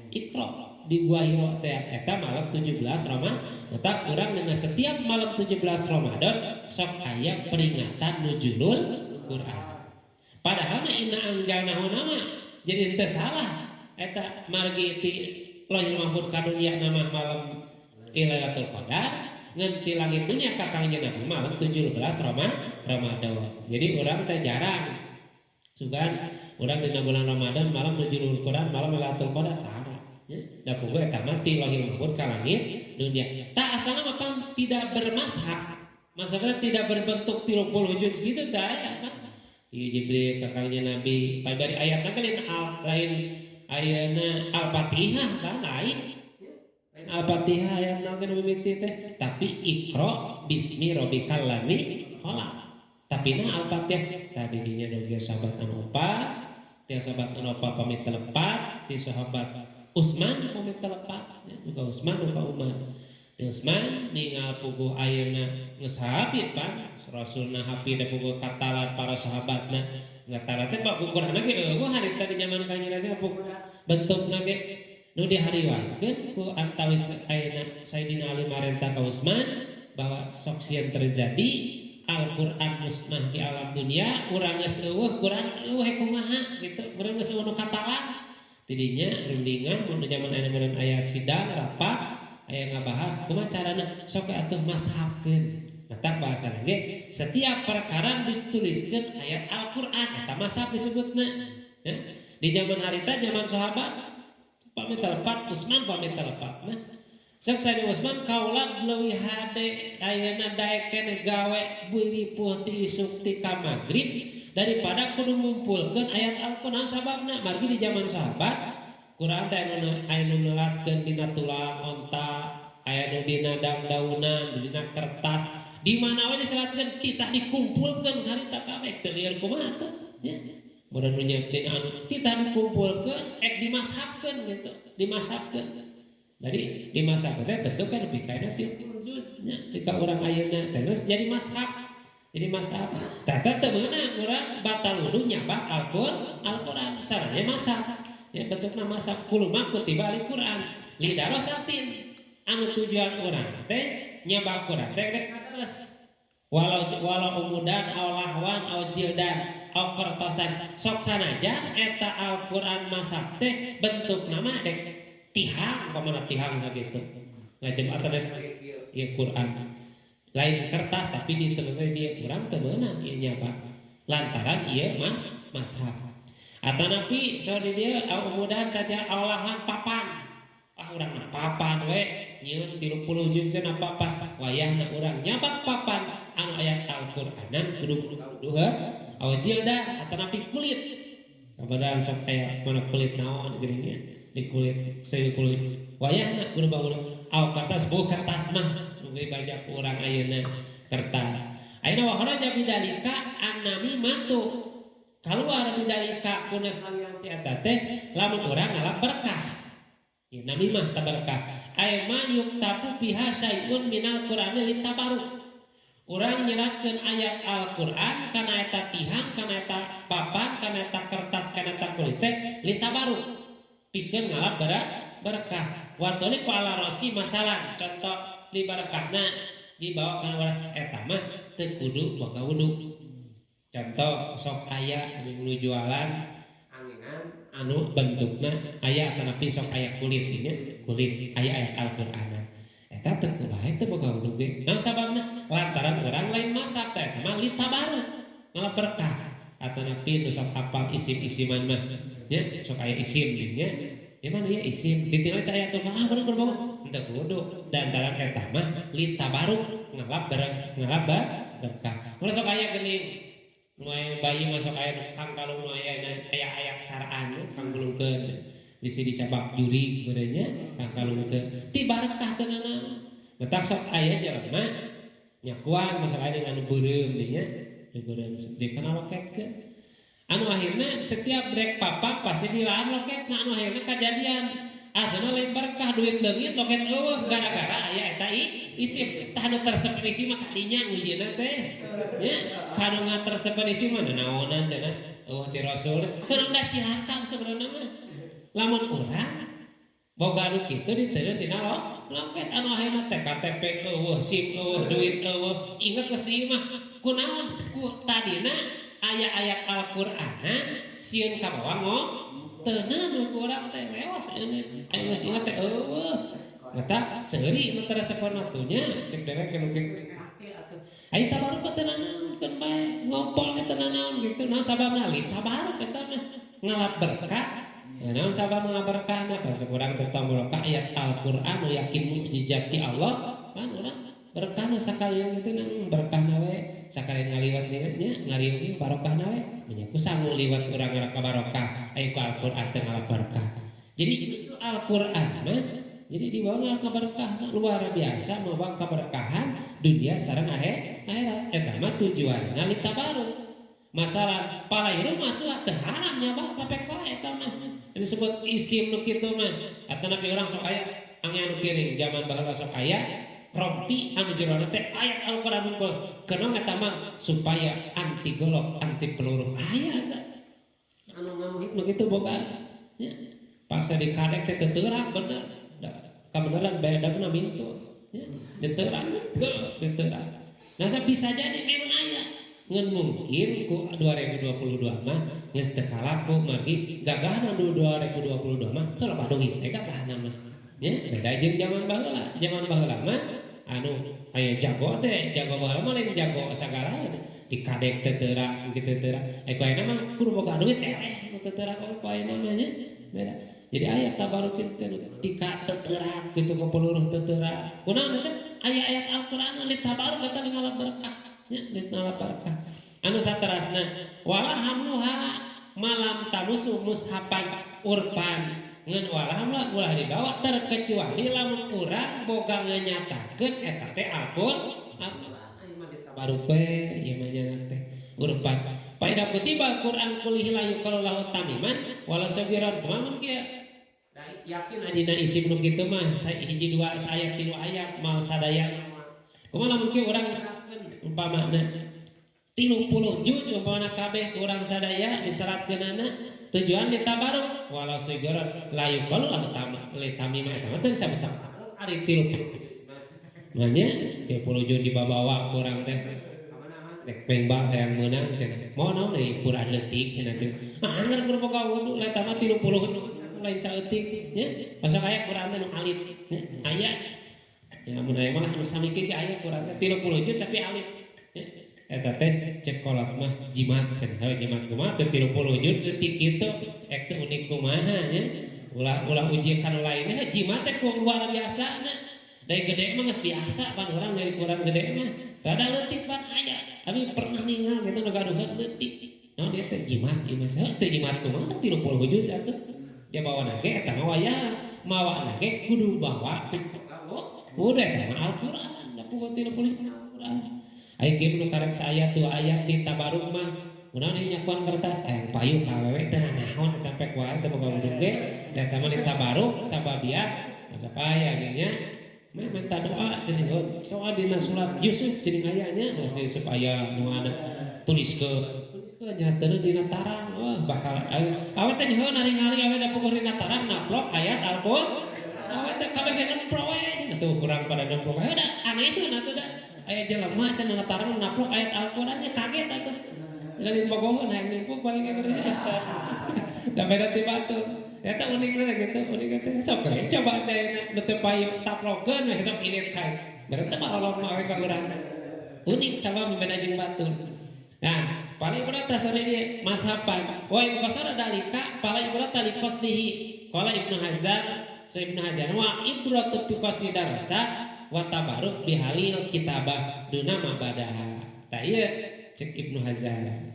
[SPEAKER 1] Iqra di Gua Hira teh eta malam 17 Ramadan tak urang dengan setiap malam 17 Ramadan sok aya peringatan nuzulul Quran padahal mah inna anzalnahu nama jadi henteu salah eta margi ti Lauhil Mahfuz ka dunia nama malam Lailatul Qadar ngan ti langit dunia ka Kangjeng Nabi malam 17 Ramadan jadi urang teh jarang sugan urang dina bulan Ramadan malam nuzulul Quran malam Lailatul Qadar tara ya da puguh eta mah ti Lauhil Mahfuz ka langit dunia tak asalna mah pan tidak bermashaf maksudnya tidak berbentuk 30 juz gitu tah aya mah ieu Jibril ka Kangjeng Nabi bari ayatna kan lain lain ayana Al-Fatihah kan lain Al-Fatihah ayat naon ge mimiti teh, tapi Iqra bismi rabbikal ladzi khalaq. Tapi na Al-Fatihah tadi dinya dugi sahabat anu opat, ti sahabat anu opat pamit telepat, ti sahabat Utsman pamit telepat, ya, juga Utsman duka Umar. Ti Utsman ningal puguh ayeuna geus hafid pan, Rasulna hafid da puguh katalar para sahabatna. Ngatalar teh pak Qur'an ge eueuh harita di zaman Kanjeng Rasul puguh bentukna ge nu dihariwangkeun ku antawis ayeuna Sayyidina Ali marentah ka Utsman bahwa sok sieun terjadi Al-Qur'an musnah di alam dunia, urang geus eueuh Qur'an eueuh kumaha gitu, urang geus eueuh nu katalan. Tidinya rundingan mun zaman ayeuna meureun aya sidang rapat aya ngabahas kumaha carana sok atuh mashafkeun. Matak bahasana ge setiap perkara dituliskeun ayat Al-Qur'an eta mashaf disebutna. Ya. Di zaman harita zaman sahabat pamit telepat Utsman pamit telepat nah. Sok Sayyidina Utsman kaula leuwih hade ayeuna daek keneh gawe beuh ti isuk ti ka magrib daripada kudu ngumpulkeun ayat Al-Qur'an. Sababna margi di zaman sahabat Quran teh aya nu nelatkeun dina tulang onta, aya nu dina daun-daunan, dina kertas, di mana we diselatkeun titah dikumpulkeun harita kabeh teu lieur kumaha tuh nya. Mun nu nyeupkeun anu titah dikumpulkeun ek dimashafkeun gitu, dimashafkeun. Jadi dimashafkeun teh bentuk kan lebih kaina 30 juz nya di ka urang ayeuna teh geus jadi mashaf. Jadi mashaf. Tah teh teu meunang urang batal wudu nyabak Al-Qur'an saranya mashaf. Ya bentukna mashaf kullu ma kutiba al Qur'an lidarosatin anu tujuan urang teh nyabak Qur'an teh rek ngadares. Walau walau umudan aw lahwan aw jildan aw kertosan sok sanajan eta Al-Qur'an mashaf teh bentuk nama dek tihang pamana tihang sakitu ngajematan ieu Quran lain kertas tapi ditulisnya dia kurang teu meunang ieu nyabak lantaran ieu mashaf atanapi so di dia aw umudan tadi aw papan ah urang mah papan we nyieun 30 juz cenah papan wayahna urang nyabak papan anu ayat Al-Qur'anan kudu kudu aw jildan atanapi kulit kabadan sok aya mana kulit naon geuning nya di kulit saya kulit wayahna kudu bangun aw kertas bu kertas mah nu dibaca ku urang ayeuna kertas ayeuna wa kharaja bidalika annami matu keluar bidalika kuna salian ti eta teh lamun urang ngalap berkah ya namimah tabarkah ay ma yuktabu biha syai'un minal qur'ani litabaruk urang nyeratkeun ayat Al-Qur'an kana eta tihang kana eta papan kana eta kertas kana eta kulit teh litabaruk pikeun ngalap berkah wa toliqu ala rasi masalah contoh li berkahna dibawa kana urang eta mah teu kudu boga wudu. Contoh sok aya nu jualan angenan anu bentukna aya atanapi sok aya kulit nya kulit aya ayat Al-Qur'anan eta teu bae teu boga wudu ge naon sababna lantaran urang lain mashaf teh eta mah litabaruk ngalap berkah atanapi nu sok hafal isim-isiman mah nya sok aya isim nya ya mana ya isim ditinggal teh ayat ah bener bener bangun henteu kudu lantaran eta mah litabaruk ngalap ngalap berkah mun sok aya geuning nu aya bayi masuk aya kangkalung nu aya aya aya saraan kangkalungkeun bisi dicabak jurig meureun nya kangkalungkeun ti barakah teu nanaon matak sok aya jelema nyakuan masuk aya dengan beureum nya di beureum di kana loketkeun anu akhirna setiap rek papak pasti dilaan loket nah anu akhirna kajadian asana lain berkah duit leungit loket eueuh gara-gara aya eta isim tah nu teresep isi mah kadinya ujina teh nya kanu ngateresepan isi mah naonan cenah eueuh ti rasul kan udah cilaka sebenarnya mah lamun urang boga nu kitu diteun dina loket anu akhirna teh KTP eueuh SIM eueuh duit eueuh inget geus di imah kunaon ku tadina aya ayat Al-Qur'anan sieun kabawa ngom teunang ku urang teh leos ini aya geus inget teh eueuh mata seuri nu teresepan atunya cek dewek nu ge aya tabaruk teh nanaon keun bae ngompol ge teu nanaon gitu naon sababna li tabaruk eta mah ngalap berkah ya naon sabab ngaberkahna bangsa urang tentang barokah ayat Al-Qur'an nu yakin mukjizat ti Allah pan urang berkahna sakalian gitu nang berkahna we sakalian ngaliwat nya ngariung barokahna we nya ku sangu liwat urang ngaraka barokah aya ku Al-Qur'an teu ngalap berkah. Jadi justru Al-Qur'an mah Jadi dibawa kaberkah luar biasa, mawa keberkahan dunia sareng akhirat. Eta mah tujuanna litabaruk. Masalah palairu masuk teu haram nya bah papek wae eta mah. Disebut isim nu kitu mah. Atanapi urang sok aya angin anu kiring zaman baheula sok aya rompi anu jerona teh ayat Al-Qur'an unggul. Kunaon eta mah? Supaya anti golok, anti peluru. Aya eta. Anu ngamuhit nu kitu boga nya. Pas dikadek teh teu bener. Da kabeneran bedagna mintu nya. Diterang, teu diterang. Nah, bisa jadi memang aya. Ngan mungkin ku 2022 mah geus teu kalaku margi gagahna nu 2022 mah teu loba duit teh gagahna mah. Nya, beda jeung zaman baheula. Zaman baheula mah anu aya jago teh, jago baheula mah lain jago sagala dikadek teu teurak kitu teurak. Eh, ku ayeuna mah kudu boga duit eleh nu teu teurak oge ku ayeuna mah nya. Beda. Jadi aya tabaruk kitu teh tika teu teurak kitu ku peluru teu teurak. Kunaon teh? Aya ayat Al-Qur'an litabaruk eta ngalap berkah nya, ngalap berkah. Anu saterasna wala hamluha malam tamusu mushafan urpan ngan wala hamla ulah dibawa terkecuali lamun urang boga nganyatakeun eta teh Al-Qur'an. Ieu mah ditabaruk we ieu mah nya teh urpan. Faida kutiba Quran kulihi la yuqalu lahu tamiman wala sagiran. Kumaha mun kieu? Da yakin adina isi nu kitu mah hiji dua ayat tilu ayat mal sadaya. Kumaha lamun kieu urang umpamana 30 juz umpamana kabeh urang sadaya diseratkeunana tujuan ditabaruk walau sagiran la yuqalu lahu tamimah eta mah teu disebut tabaruk ari 30 juz mah nya. 30 juz dibabawa urang teh rek mengbal hayang meunang cenah moal naon deui Quran leutik cenah teh ah angger kudu boga wudu eta mah 30 lain saeutik nya. Pasal aya Quran teh nu alit nya, aya ya mun aya mah anu sami kieu aya Quran teh 30 juz tapi alit nya. Eta teh cek kolot mah jimat cenah. Jimat kumaha teh 30 juz leutik kitu ek teh unik kumaha nya? Ulah ulah uji kanu lainnya, jimat teh ku luar biasa na. Dari gede mah geus biasa pan urang, dari kurang gede mah rada leutik pan aya. Tapi pernah ningal gitu nu gaduhan leutik. Naon dia teh? Jimat ieu mah. Teh jimat kumaha 30 juz atuh? Dia bawa ge eta mah wayah mawa ge kudu bawa udah eta mah Al-Qur'an da puguh 30 Al-Qur'an. Aya kieu nu karek saayat dua ayat di tabaruk mah kunaon nyakuan kertas hayang payu ka awewe teu nanaon eta pek wae teu boga wudu ge da eta mah di tabaruk sababia masa paya ge nya. Minta doa cenah soal dina surat Yusuf cenah aya nya. Nu Yusuf aya nu ana tulis ke nyatana dina tarang. Wah, bakal awe teh nyaho ningali awe da puguh dina tarang naplok ayat Al-Qur'an awe teh kabeh ge nemplo we cenah tuh kurang pada nemplo we da anehkeun atuh da aya jelema cenah tarang naplok ayat Al-Qur'an nya kaget atuh lain bogoheun hayang nimpuk paling ge da beda ti batu. Eta unik lah gitu, unik teh. Sok we coba teh nu teu payu taplokeun we sok init kae. Berarti marolong mah we ka urang. Unik sama beda jeung batur. Nah, paling berat sore ieu mashapan. Wa in qasara dalika fala ibrata li qasdihi. Qala Ibnu Hajar, so Ibnu Hajar wa ibratu bi qasdi darasa wa tabaruk bihalil kitabah duna ma badaha. Tah ieu cek Ibnu Hajar.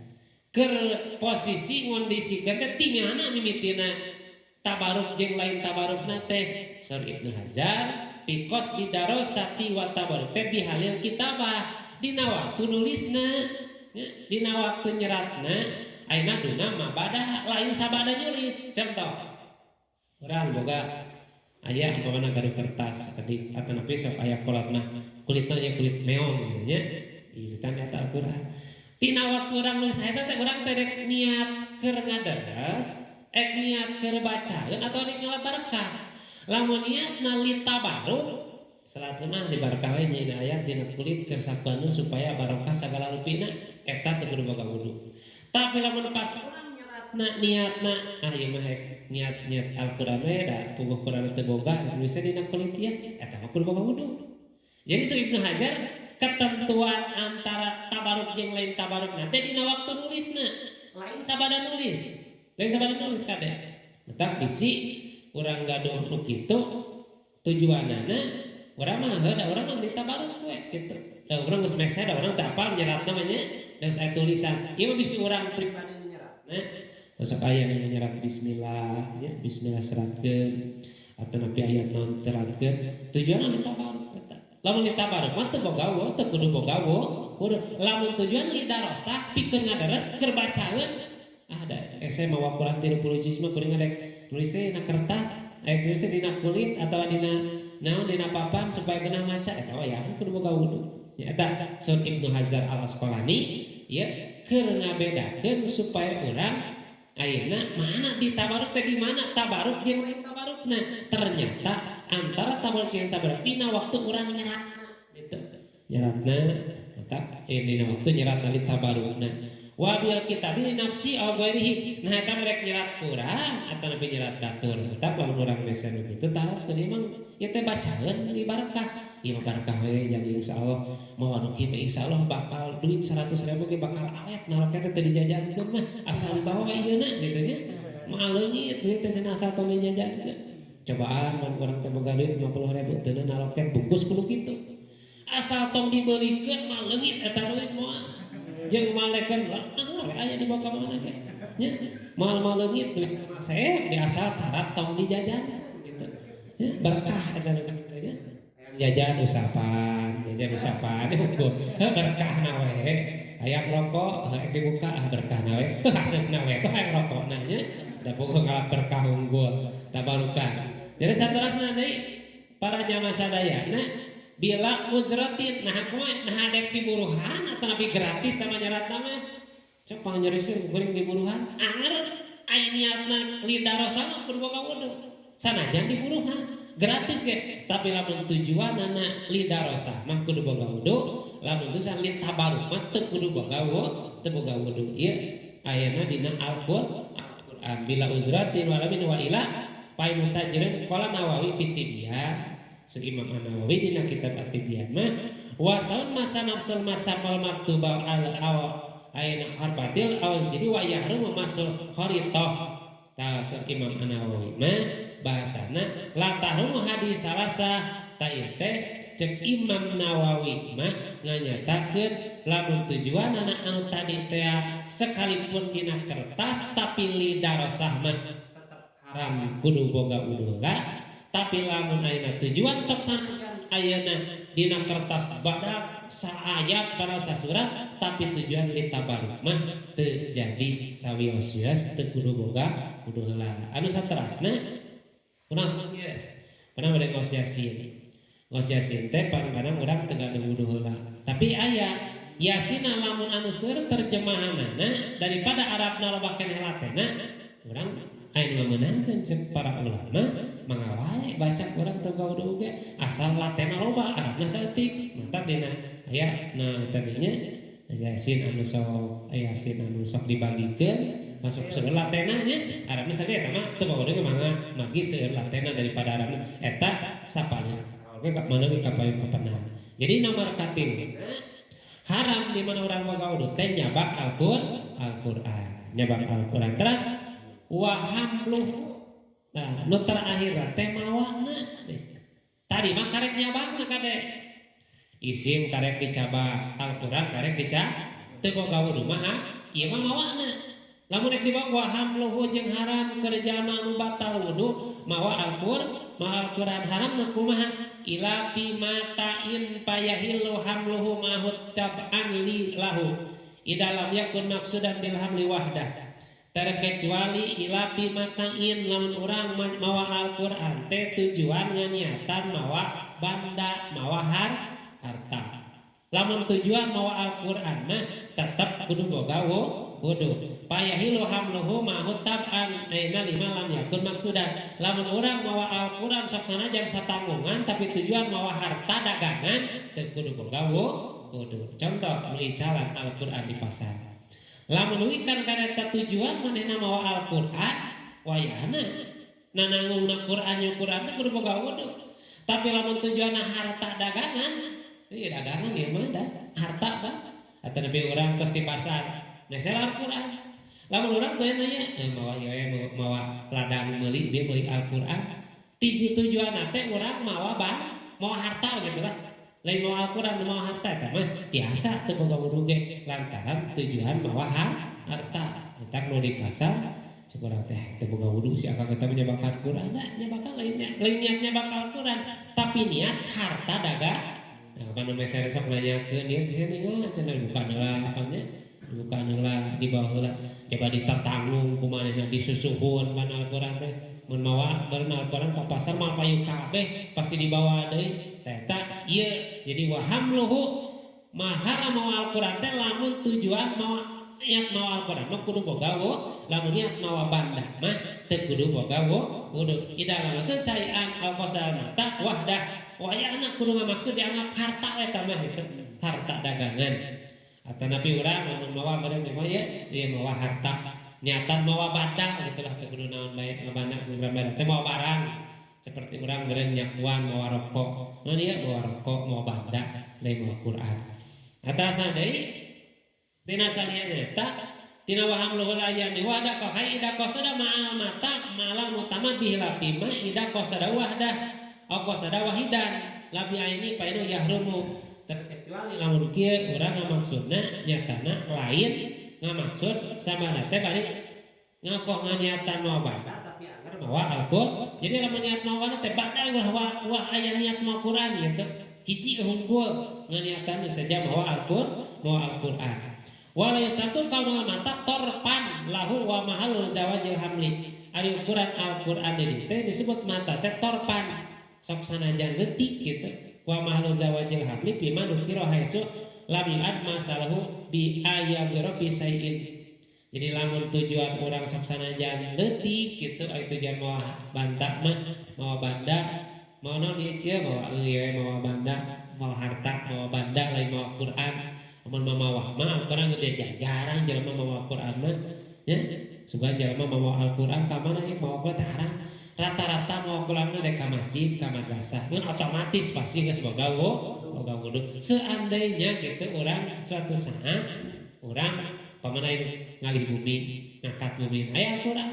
[SPEAKER 1] Keur posisi ngondisikeun teh tingana mimitina tabaruk jeung lain tabarukna teh saur Ibnu Hajar pikos didarosati wa tabaruk teh bihalil kitabah dina waktu nulisna nya, dina waktu nyeratna ayeuna duna ma bada lain sabada nulis. Contoh urang boga aya umpamana gaduh kertas sakedik atanapi sok aya kolotna kulitna nya kulit meong gitu nya ditulisan eta Al-Qur'an. Tina waktu urang nulis eta teh urang teh rek niat keur ngaderes ek niat keur bacaeun atau rek ngalap berkah. Lamun niatna litabaruk salatuna di barokah we nya ayat dina kulit keur sakuan supaya barokah sagala rupina eta teu kudu boga wudu. Tapi lamun pas urang nyeratna niatna ah ieu mah niat niat Al-Qur'an we da puguh Qur'an teu boga nulisna dina kulit ya eta mah kudu boga wudu. Jadi Su Ibnu Hajar ketentuan antara tabaruk jeung lain tabaruk teh dina waktu nulisna lain sabada nulis. Lain sabada nulis kade. Tetap bisi urang gaduh nu kitu tujuanana urang mah heuh da urang mah ditabaruk we kitu. Da urang geus mese da urang teu apal nyeratna mah nya da saya tulisan. Ieu mah bisi urang pribadi nu nyeratna. Sok aya nu nyerat bismillah nya, bismillah seratkeun. Atau nepi ayat naon teratkeun tujuanna ditabaruk eta. Lamun ditabaruk mah teu boga teu kudu boga wudu. Lamun tujuan lidarosah pikeun ngadares keur bacaeun, ah da saya mawa Quran 30 juz mah kuring ngadek nulisnya dina kertas, aya nulisnya dina kulit atau dina naon, dina papan supaya genah maca, eta wayahna kudu boga wudu. Ya eta saur Ibnu Hajar Al Asqalani ya, keur ngabedakeun supaya urang ayeuna mana ditabaruk teh, di mana tabaruk jeung lain tabarukna. Ternyata antara tabaruk jeung tabaruk dina waktu urang nyerat gitu, nyeratna eta dina waktu nyeratna di tabarukna. Wabil kitabi li nafsi aw ghairihi, nah eta merek nyerat kurang atau nepi nyerat batur. Tetap lamun urang mesen kitu taras ke emang ieu teh bacaeun di barakah, ieu mah barakah we jang insyaallah mau anu kieu, insyaallah bakal duit 100 ribu ge bakal awet naroke teh teu dijajankeun mah, asal dibawa we ieuna gitu nya, moal leungit duit teh cenah asal tong dijajankeun. Cobaan mun urang teh boga duit 50 ribu teu naroke bungkus kudu kitu, asal tong dibeulikeun mah leungit eta duit, moal jeung malekeun lah we aya dibawa ka mana ge nya, moal moal leungit duit saya di asal syarat tong dijajan gitu ya, berkah eta nya. Jajan usapan, jajan usapan hukum berkah na we. Hayang rokok dibuka, ah berkah na we, haseup na we tuh hayang rokok nya da pokok ngalap berkah unggul tabarukan. Jadi saterasna deui para jamaah sadayana, bila uzratin, nah kumaha, nah dek diburuhan atau nabi gratis sama nyerat mah, cek pangnyeriseun kuring diburuhan, anger aya niatna lidarosa mah kudu boga wudu sanajan diburuhan gratis ge. Tapi lamun tujuanana lidarosa mah kudu boga wudu, lamun tujuan litabaruk mah teu kudu boga wudu, teu boga wudu. Ieu ayana dina Al-Qur'an bila uzratin walamin wa ila pai mustajirin. Qala Nawawi fitibyan, Imam An-Nawawi dina kitab At-Tibyan mah, wasaun masa nafsul masa mal maktuba al aw aina harbatil awal jadi wa yahrumu masul kharitah. Ta Imam An-Nawawi mah bahasana la tahrumu hadis salasa ta ieu teh. Cek Imam Nawawi mah nganyatakeun lamun tujuan anak anu tadi teh sekalipun dina kertas tapi lidarosah mah tetep haram, kudu boga wudu. Tapi lamun ayeuna tujuan sok sanajan ayeuna dina kertas badak saayat pada sasurat tapi tujuan litabaruk mah teu jadi sawios-wios, teu kudu boga wudu heula. Anu saterasna urang ieu pernah bade ngaos Yasin, ngaos Yasin teh kadang urang teu gaduh wudu heula, tapi aya Yasin lamun anu seueur terjemahanana daripada Arabna loba keneh latena, urang aya nu ngamenangkeun cek para ulama mangga wae baca urang teu wudu ge asal latena loba Arabna saeutik. Mantap dina aya, nah tadinya Yasin anu sok, Yasin anu sok dibagikeun masuk seueur latena nya, Arabna saeutik, eta mah teu wudu ge mangga, margi seueur latena daripada Arabna eta sapanya. Oke, mana ge kapayun kapenang. Jadi nomor katilu haram di mana urang boga wudu teh nyabak Al-Qur'an, nyabak Al-Qur'an. Terus wa hamluhu, nah nu terakhir teh mawana. Tadi mah karek nyabakna kade isim karek dicabak, Al-Qur'an karek dicabak teu boga wudu mah, ieu mah mawana. Lamun rek dibawa, wa hamluhu jeung haram keur jalma nu batal wudu mawa Al-Qur'an, mawa Al-Qur'an haram. Nu kumaha? Ila fi mata'in payahillu hamluhu mahut tab'an li lahu ida lam yakun maksudan bil hamli wahdah. Terkecuali ila fi mata'in, lamun urang mawa Al-Qur'an teh tujuan nganiatan mawa banda, mawa harta. Lamun tujuan mawa Al-Qur'an mah tetep kudu boga wudu. Payahilu hamluhu mahu tab'an aina lima lam yakun maksudan. Lamun urang mawa Al-Qur'an sok sanajan satanggungan tapi tujuan mawa harta dagangan teu kudu boga wudu. Contoh nu icalan Al-Qur'an di pasar, lamun wikan kana eta tujuan manehna mawa Al-Qur'an wayahna nananggungna Qur'an Qur'an teh kudu boga wudu. Tapi lamun tujuanna harta dagangan, iya dagangan ieu mah dah harta Pak, atau nepi urang tos di pasar nesel Al-Qur'an, lamun urang teh nanya mawa ieu, mawa ladang meuli dia meuli Al-Qur'an, tiju tujuanna teh urang mawa ban mawa harta gitu lah, lain mawa Al-Qur'an, mawa harta, eta mah tiasa teu boga wudu ge lantaran tujuan mawa harta. Eta nu di pasar. Cek urang teh teu boga wudu si akang eta nyabakan Quran da nyabakan lain lain niat nyabak Al-Quran tapi niat harta dagang. Nah, apa namanya saya sok nanyakeun ieu di sini mah cenah bukan heula apa nya bukan heula di bawah heula coba ditatanggung kumanehna disusuhun kana Al-Quran teh mun mawa beureun Al-Quran ka pasar mah payu kabeh pasti dibawa deui teh eta ieu. Jadi wa hamluhu mahara mawa Al-Quran teh lamun tujuan mawa niat mawa Al-Quran mah kudu boga lamun niat mawa banda mah teu kudu boga wudu. Ida lamun syai'an aw qasal mata wahdah wayahna kudu ngamaksud dianggap harta eta mah itu harta dagangan. Atau napi urang lamun mawa meureun mah ya ieu mawa harta niatan mawa banda gitulah teu kudu naon bae banda banda teh mawa barang seperti urang meureun nyakuan mawa rokok naon ieu mawa rokok mawa banda lain mawa Quran. Atasna deui tina salian eta tina wa hamluhul ayani wahda ka ida qasada ma'al mata ma'al mutamad bihi lafima ida qasada wahdah au qasada wahidan labi aini fa inu yahrumu. Terkecuali lamun kieu urang ngamaksudna nyatana lain ngamaksud sabada teh bari ngakoh nganiatan mawa banda tapi anger mawa Al-Qur'an. Jadi lamun niat mawa teh banda wah wah aya niat mawa Quran gitu hiji unggul nganiatan saja mawa Al-Qur'an mawa Al-Qur'an. Wala yusatu kaunul mata torpan lahu wa mahalul zawajil hamli. Ari ukuran Al-Qur'an ini teh disebut mata teh torpan sok sanajan leutik gitu. Wa mahalul zawajil hamli bima nukira haitsu lam yu'ad masalahu bi ayaghira bi sayin. Jadi lamun tujuan orang sok sanajan leutik gitu ari tujuan mawa banta mah mawa banda mawa naon ieu cia mawa ieu mawa banda mawa harta mawa banda lain mawa Quran. Amun mamawa mah Al-Quran gede jarang jelema mawa Quran mah nya sugan jelema mawa Al-Quran ka mana ieu mawa Quran tarang rata-rata mawa Quran mah dek ka masjid ka madrasah kan otomatis pasti geus boga boga wudu. Seandainya gitu orang suatu saat orang pamana ngalih bumi ngangkat bumi aya Al-Quran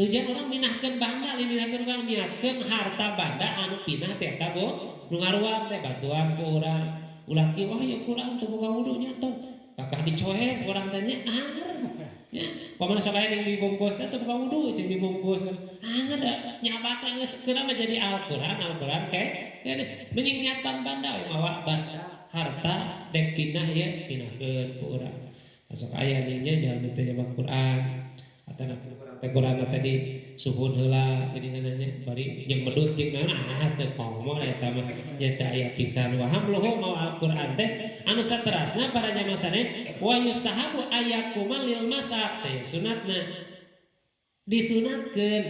[SPEAKER 1] tujuan orang minahkeun banda lain minahkeun urang niatkeun harta banda anu pinah teh eta bu nu ngaruang teh bantuan ku urang ulah kieu wah ieu Quran teu boga wudu nya tong kakah dicoer urang teh nya anger nya pamana sok aya yang dibungkus teh teu boga wudu jeung dibungkus anger da nyabak geus keuna mah jadi Al-Quran Al-Quran ke mending niatan banda we mawa banda harta dek pinah ye pinahkeun ku urang sok aya nya jalmi teh nyabak Quran atana teh Quran teh di suhun heula geuningan nya bari jeung medut jeung naon ah teu komo eta mah nya teh aya pisan wa hamluhu mawa Al-Qur'an teh anu saterasna para jamaah sane wa yustahabu ayakuma lil masak teh sunatna disunatkeun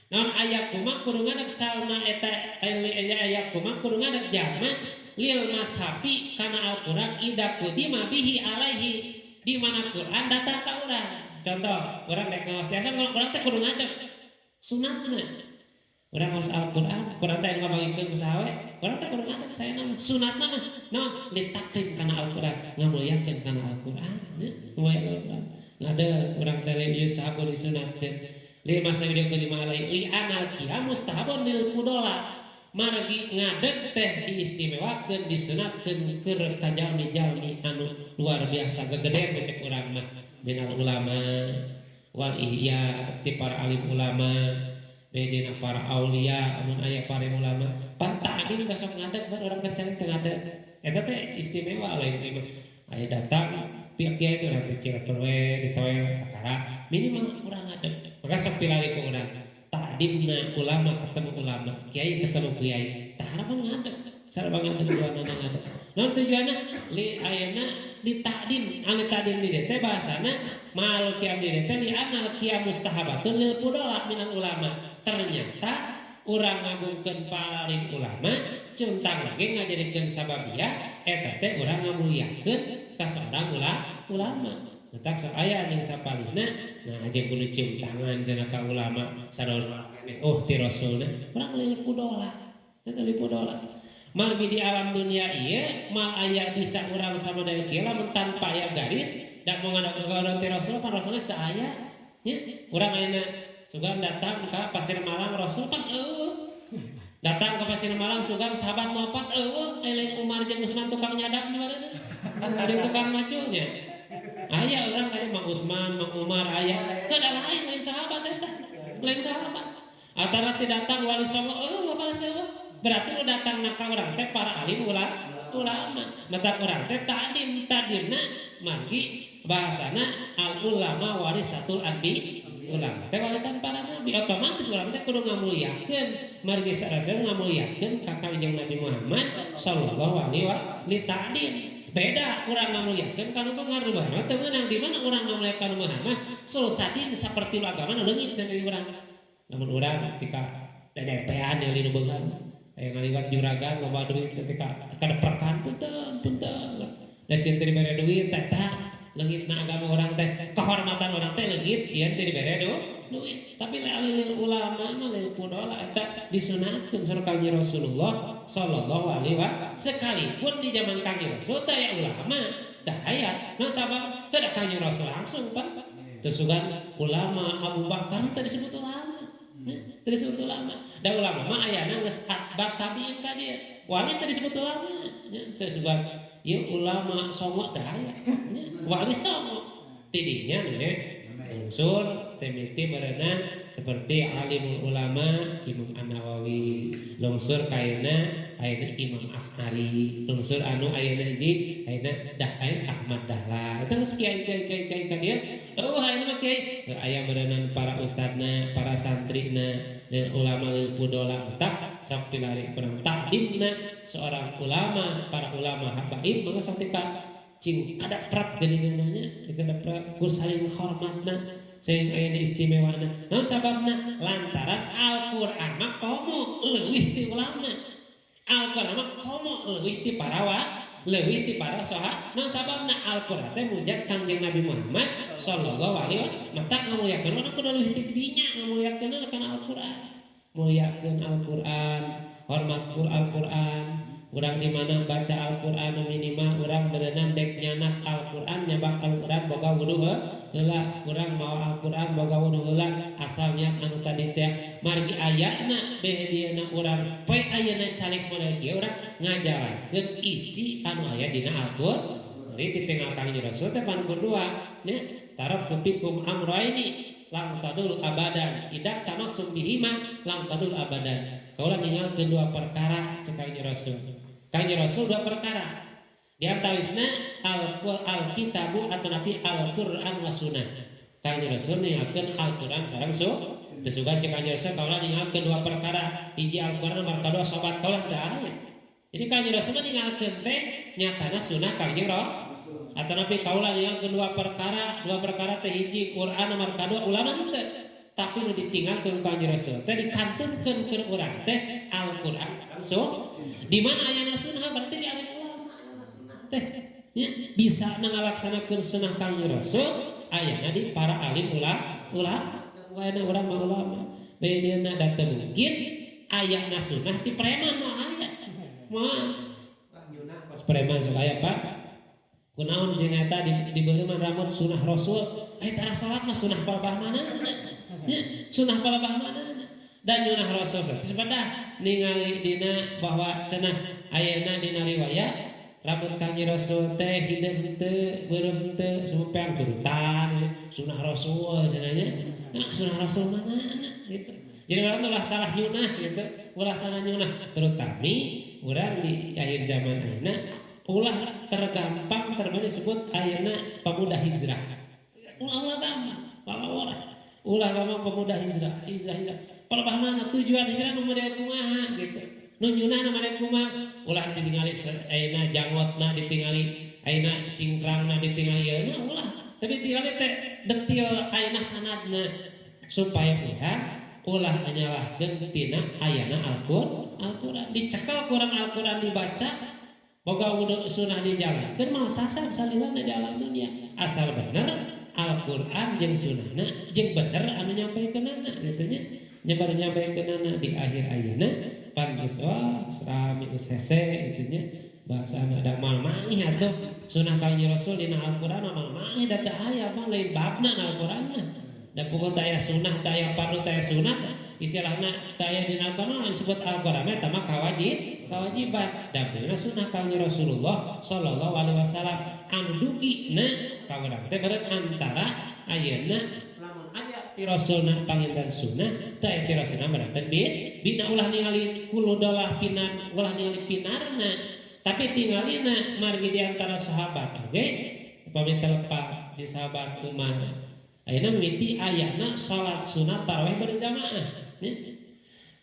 [SPEAKER 1] naon ayakuma kudu ngadeg salna eta ayakuma kudu ngadeg jalma lil mashafi kana Al-Qur'an ida qudima bihi alaihi di mana Quran datang ka urang. Contoh, urang rek ngaos biasa urang teh kudu ngadeg. Sunatna. Urang ngaos Al-Qur'an, Quran teh anu ngabagikeun ku saha we, urang teh kudu ngadeg saena mah. Sunatna mah naon? Litakrim kana Al-Qur'an, ngamuliakeun kana Al-Qur'an, nya, ngamuliakeun Al-Qur'an. Ngadeg urang teh ieu sahabu disunatkeun. Lima sawieu lima alai li anal qiyam mustahabun lil fudola. Margi ngadeg teh diistimewakeun disunatkeun keur ka jalmi-jalmi anu luar biasa gegedean cek urang mah minal ulama wal ihya ti para alim ulama bedina para aulia amun aya para ulama pan ta'dim teh sok ngadeg bar urang kercana teh ngadeg eta teh istimewa lain ieu mah aya datang pihak kiai itu nanti cilek we ditoel kakara minimal urang ngadeg maka sok pilari ku urang ta'dimna ulama ketemu ulama kiai ketemu kiai tah harapan ngadeg sareng ngadeg duanana ngadeg naon tujuanna li ayeuna li ta'dim anu ta'dim di dieu teh bahasana mal qiyam di dieu teh li anal qiyam mustahabatun lil fudola minal ulama. Ternyata urang ngagungkeun para alim ulama centang lagi ngajadikeun sababiah eta teh urang ngamuliakeun ka seorang ulama. Matak sok aya ning sapalihna nah jeung kudu cium tangan cenah ka ulama sador oh ti rasulna urang lil fudola eta lil fudola. Margi di alam dunia ieu mal aya bisa urang sama dari kieu lamun tanpa aya garis da mau ngadeg ti rasul pan rasul geus teu aya nya urang ayeuna sugan datang ka Pasir Malang rasul pan eueuh datang ke Pasir Malang sugan sahabat mopat eueuh aya lain Umar jeung Utsman tukang nyadap di mana jeung tukang maculnya Aya urang kali Mang Usman, Mang Umar aya. Teu da lain, lain sahabat eta. Lain sahabat. Antara ti datang Wali Songo, oh bapak saya. Berarti nu datang ka urang teh para alim ulama. Matak urang teh takdim, takdimna margi bahasana al ulama warisatul anbi, ulama teh warisan para nabi, otomatis urang teh kudu ngamuliakeun, margi sarasana ngamuliakeun ka Kangjeng Nabi Muhammad sallallahu alaihi wa li. Beda urang ngamuliakeun ka nu beunghar, nu beunghar teu meunang. Di mana urang ngamuliakeun nu beunghar mah sulsadin saperti agama nu leungit dari urang. Namun urang ketika DDP-an yang nu beunghar aya ngaliwat juragan loba duit, ketika kadeprekan, "Punten, punten," da sieun teu dibere duit. Eta leungitna agama urang teh, kehormatan urang teh leungit sieun teu dibere duit. Tapi lil ulama mah, lil fudola, eta disunatkeun saur Kangjeng Rasulullah sallallahu alaihi wa. Sekalipun di zaman Kangjeng Rasul teh aya ulama teh aya. Nah, sabab teu Kangjeng Rasul langsung, Pak. Terus kan ulama Abu Bakar teh disebut ulama. Teu disebut ulama. Da ulama mah ayana geus atba tabiin ka dieu. Wali teh disebut ulama nya teu sugan ieu ulama Songo teh aya nya, Wali Songo tidinya nih unsur temiti merenang seperti alimul ulama Imam An-Nawawi, lungsur kaina ayeuna Imam As'ari, lungsur anu ayeuna hiji ayeuna dah ayeuna Ahmad Dahlan. Eta geus kiai kiai kiai kiai ka dieu. Eueuh ayeuna mah kiai aya merenang para ustadna, para santrina, lil ulama lil fudola. Tak sok pilari kurang takdimna seorang ulama, para ulama habaib mah sok tika cing kadaprak geuninganna, kadaprak ku saling hormatna, sing aya istimewana. Naon sababna? Lantaran Al-Qur'an mah komo leuwih ti ulama, Al-Qur'an mah komo leuwih ti para wa leuwih ti para saha. Naon sababna? Al-Qur'an teh mujat Kangjeng Nabi Muhammad sallallahu alaihi wasallam. Matak ngamuliakeun urang kudu leuwih ti dinya ngamuliakeun kana Al-Qur'an. Muliakeun Al-Qur'an, hormat Al-Qur'an. Urang di mana baca Al-Qur'an, minimal urang berenang dek nyanak Al-Qur'an, nyabak Al-Qur'an boga wudu heula. Urang mawa Al-Qur'an boga wudu heula, asalnya anu tadi teh margi ayana beh dieuna urang poe ayeuna calik model kieu urang ngajarankeun isi anu aya dina Al-Qur'an. Jadi di tengah Kangjeng Rasul teh pan dua nya, taraktu fikum amraini lang tadul abadan idak tamassum bihima lang tadul abadan. Kaula ninggalkeun dua perkara cek Kangjeng Rasul. Kangjeng Rasul dua perkara. Di antawisna Al-Kitabu atau nabi Al-Qur'an wa sunnah. Kangjeng Rasul ninggalkeun Al-Qur'an sareng sunnah. Terus juga cek Kangjeng Rasul, kaula ninggalkeun dua perkara, hiji Al-Qur'an, nomor kadua sobat kaula teu aya. Jadi Kangjeng Rasul mah ninggalkeun teh nyatana sunnah Kangjeng Rasul. Atau nabi kaula ninggalkeun dua perkara teh hiji Quran, nomor kadua ulama henteu. Tapi nu ditinggalkeun Kangjeng Rasul teh dikantunkeun ke urang teh Al-Qur'an sareng sunnah. Di mana ayana sunnah berarti di alim ulama ayana sunnah teh. Ya, bisa ngalaksanakeun sunnah Kangjeng Rasul ayana di para alim ulama. Ayana urang mah ulama. Bedana da teu mungkin ayana sunnah ti preman mah aya. Moal. Nyunah pas preman sok aya, Pak. Kunaon jeung eta dibeureman rambut sunah Rasul, eh tara salat mah sunah palebah mana? Ya, sunah palebah mana? Dan nyunah Rasul sepada ningali dina bahwa cenah ayeuna dina riwayat rambut Kangjeng Rasul teh hideung henteu, beureum henteu, sumpeang turutan sunah Rasul cenah nya. Nah, sunah Rasul mana gitu. Jadi orang tuh ulah salah nyunah gitu, ulah salah nyunah. Terutami urang di akhir zaman ayeuna ulah tergampang terbaru disebut ayeuna pemuda hijrah. Ulah ulah gampang, ulah orang. Ulah gampang pemuda hijrah, hijrah hijrah. Palebah mana tujuan hijrah nu model kumaha gitu. Nu nyunah nu model kumaha, ulah ditingali ayeuna janggotna, ditingali ayeuna singkrangna, ditingali ayeuna ulah. Tapi tingali teh detil ayeuna sanadna supaya urang ulah nyalahkeun tina ayana Al-Qur'an. Dicekal Quran, Al-Qur'an dibaca, boga wudu, sunnah dijalankeun, moal sasar salilana di alam dunia. Asal bener Al-Qur'an jeung sunnahna jeung bener anu nyampaikeunana gitu nya. Nyebar nyampaikeunana di akhir ayeuna pan geus wah rame geus hese gitu nya. Bahasa ada mal mangih atuh sunnah Kangjeng Rasul dina Al-Qur'an mal mangih da teu aya pan lain babna Al-Qur'an mah. Da pukul taya sunnah, taya fardu, taya sunat, istilahna taya dina Al-Qur'an disebut Al-Qur'an eta mah kawajib. kewajiban dan bener sunnah Kangjeng Rasulullah sallallahu alaihi wasallam anu dugi na ka urang teh beureun antara ayeuna lamun aya ti Rasulna panginten sunnah teu aya ti Rasulna berarti bina ulah ningali kuludolah pinan ulah ningali pinarna tapi tingalina margi di antara sahabat oge upami telepak di sahabat Umar ayeuna mimiti ayana salat sunat tarawih berjamaah ya.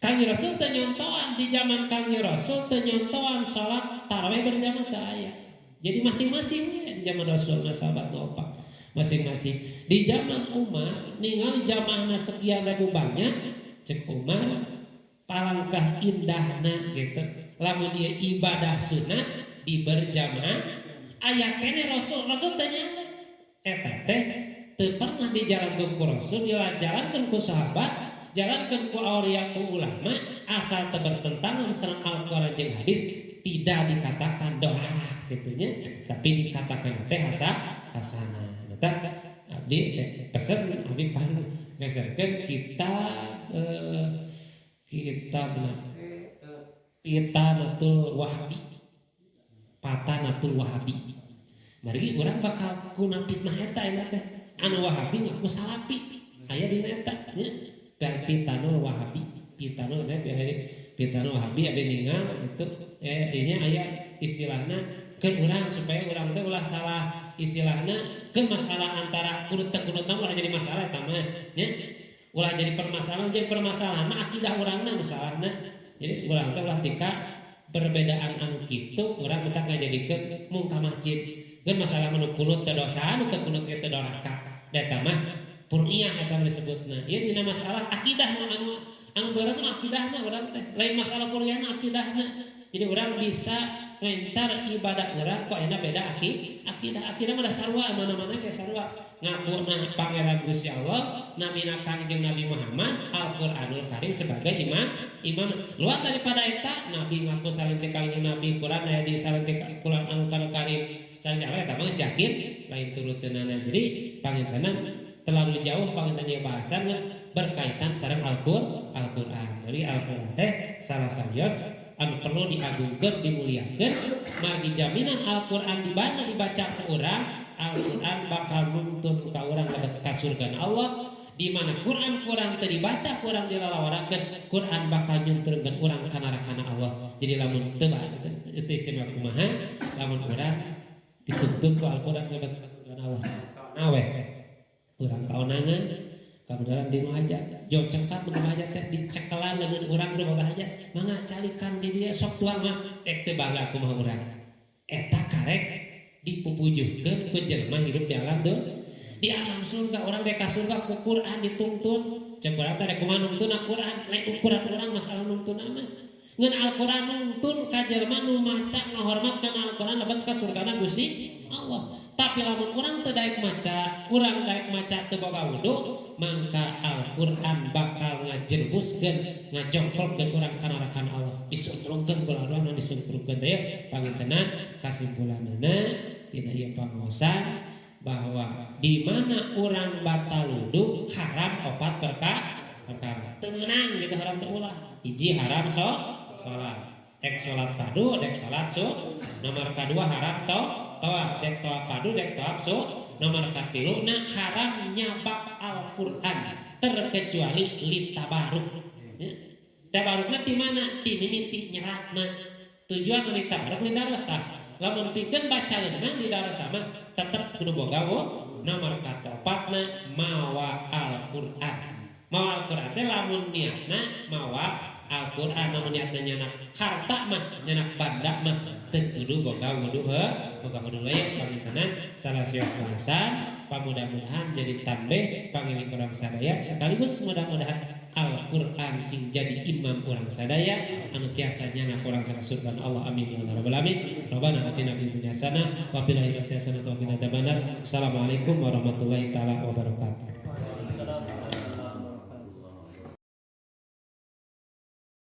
[SPEAKER 1] Kangjeng Rasul teu nyontoan di zaman Kangjeng Rasul teu nyontoan salat tarawih berjamaah teu aya. Jadi masing-masing ya, di zaman Rasul sahabat opat masing-masing. Di zaman Umar ningali jamaahna sekian ribu banyak cek Umar palangkah indahna gitu. Lamun ieu ibadah sunat di berjamaah aya keneh Rasul Rasul teu nyara. Eta teh teu pernah dijalankeun ku Rasul dijalankeun ku sahabat jalankan ku aulia ku ulama asal teu bertentangan sareng Al-Qur'an jeung hadis tidak dikatakan dolalah gitu nya tapi dikatakan teh hasanah mata abdi teh pesen abdi pang ngeserkeun kitab kitab Pitanatul Wahabi Patanatul Wahabi margi urang bakal kuna fitnah eta eta teh anu Wahabi ngaku salafi aya dina eta nya Pitanul Wahabi Pitanul teh Pitanul Wahabi abdi ningal itu ini aya istilahna keun urang supaya urang teh ulah salah istilahna keun masalah antara kunut teu kunut ulah jadi masalah eta mah nya ulah jadi permasalahan jadi permasalahan mah akidah urangna nu salahna jadi urang teh ulah tika perbedaan anu kitu urang mentak ngajadikeun mung ka masjid keun masalah nu kunut teu dosa nu teu kunut teu doraka da eta mah puriyah eta disebutna ieu dina masalah akidah nu anu anu berat mah akidahna urang teh lain masalah puriyahna akidahna jadi urang bisa ngencar ibadah urang kok enak beda akidah akidah mah sarua mana-mana ge sarua ngakuna Pangeran Gusti Allah Nabina Kangjeng Nabi Muhammad Al-Qur'anul Karim sebagai imam imam luar daripada eta Nabi ngaku saling Kangjeng Nabi Quran aya di saling Quran Al-Qur'anul Karim saling Allah eta mah geus yakin lain turuteunana jadi pangintenan terlalu jauh panginten ieu bahasan berkaitan sareng Al-Qur'an. Jadi Al-Qur'an teh salah sawios anu perlu diagungkeun dimuliakeun margi jaminan Al-Qur'an di mana dibaca ke urang Al-Qur'an bakal nuntun ka urang lebet ka surgana Allah di mana Quran kurang teu dibaca kurang dilalawarakeun Quran bakal nyunturkeun urang ka narakana Allah. Jadi lamun teu itu istimewa kumaha lamun urang dituntun ku Al-Qur'an lebet ka surgana Allah. Nawe urang kaonangan kabeneran di nu hajat jauh cengkat nu boga hajat teh dicekelan leungeun urang nu boga hajat mangga calikan di dia sok tuang mah dek teu bangga kumaha urang eta karek dipupujuhkeun ku jelema hirup di alam tuh di alam surga orang dek ka surga ku Quran dituntun cek urang teh rek kumaha nungtun Quran lain ukuran urang masalah nungtun mah ngan Al-Quran nungtun ka jelema nu maca ngahormat kana Al-Quran lebet ka surgana Gusti Allah. Tapi lamun urang teu daek maca, urang daek maca teu boga wudu, mangka Al-Quran bakal ngajerumuskeun, ngajongkrokkeun urang ka narakan Allah. Disungkrungkeun kula disungkrungkeun teh pangintenan kasimpulanana tina ieu pangaosan bahwa di mana urang batal wudu haram opat perkara. Teu meunang gitu haram teu ulah. Hiji haram salat. Dek salat padu, dek salat su. Nomor kadua haram tawaf, dek tawaf padu, dek tawaf su. Nomor katilu na haram nyabak Al-Qur'an terkecuali litabaruk. Ya. Tabarukna ti mana? Ti mimiti nyeratna. Tujuan litabaruk lidarasah. Lamun pikeun bacaeun mah lidarasah mah tetep kudu boga nomor katopatna mawa Al-Qur'an. Mawa Al-Qur'an teh lamun niatna mawa Al-Qur'an, lamun niatna nyanak harta mah nyanak banda mah teu kudu boga wudu heuh, boga wudu lain pangintenan salah sios bahasan pamudah-mudahan jadi tambeh pangiling urang sadaya sekaligus mudah-mudahan Al-Qur'an cing jadi imam urang sadaya anu tiasa nyanak urang ka surga Allah amin ya rabbal alamin. Rabbana atina fid dunya hasanah wa fil akhirati hasanah wa qina adzabannar. Assalamualaikum warahmatullahi taala wabarakatuh.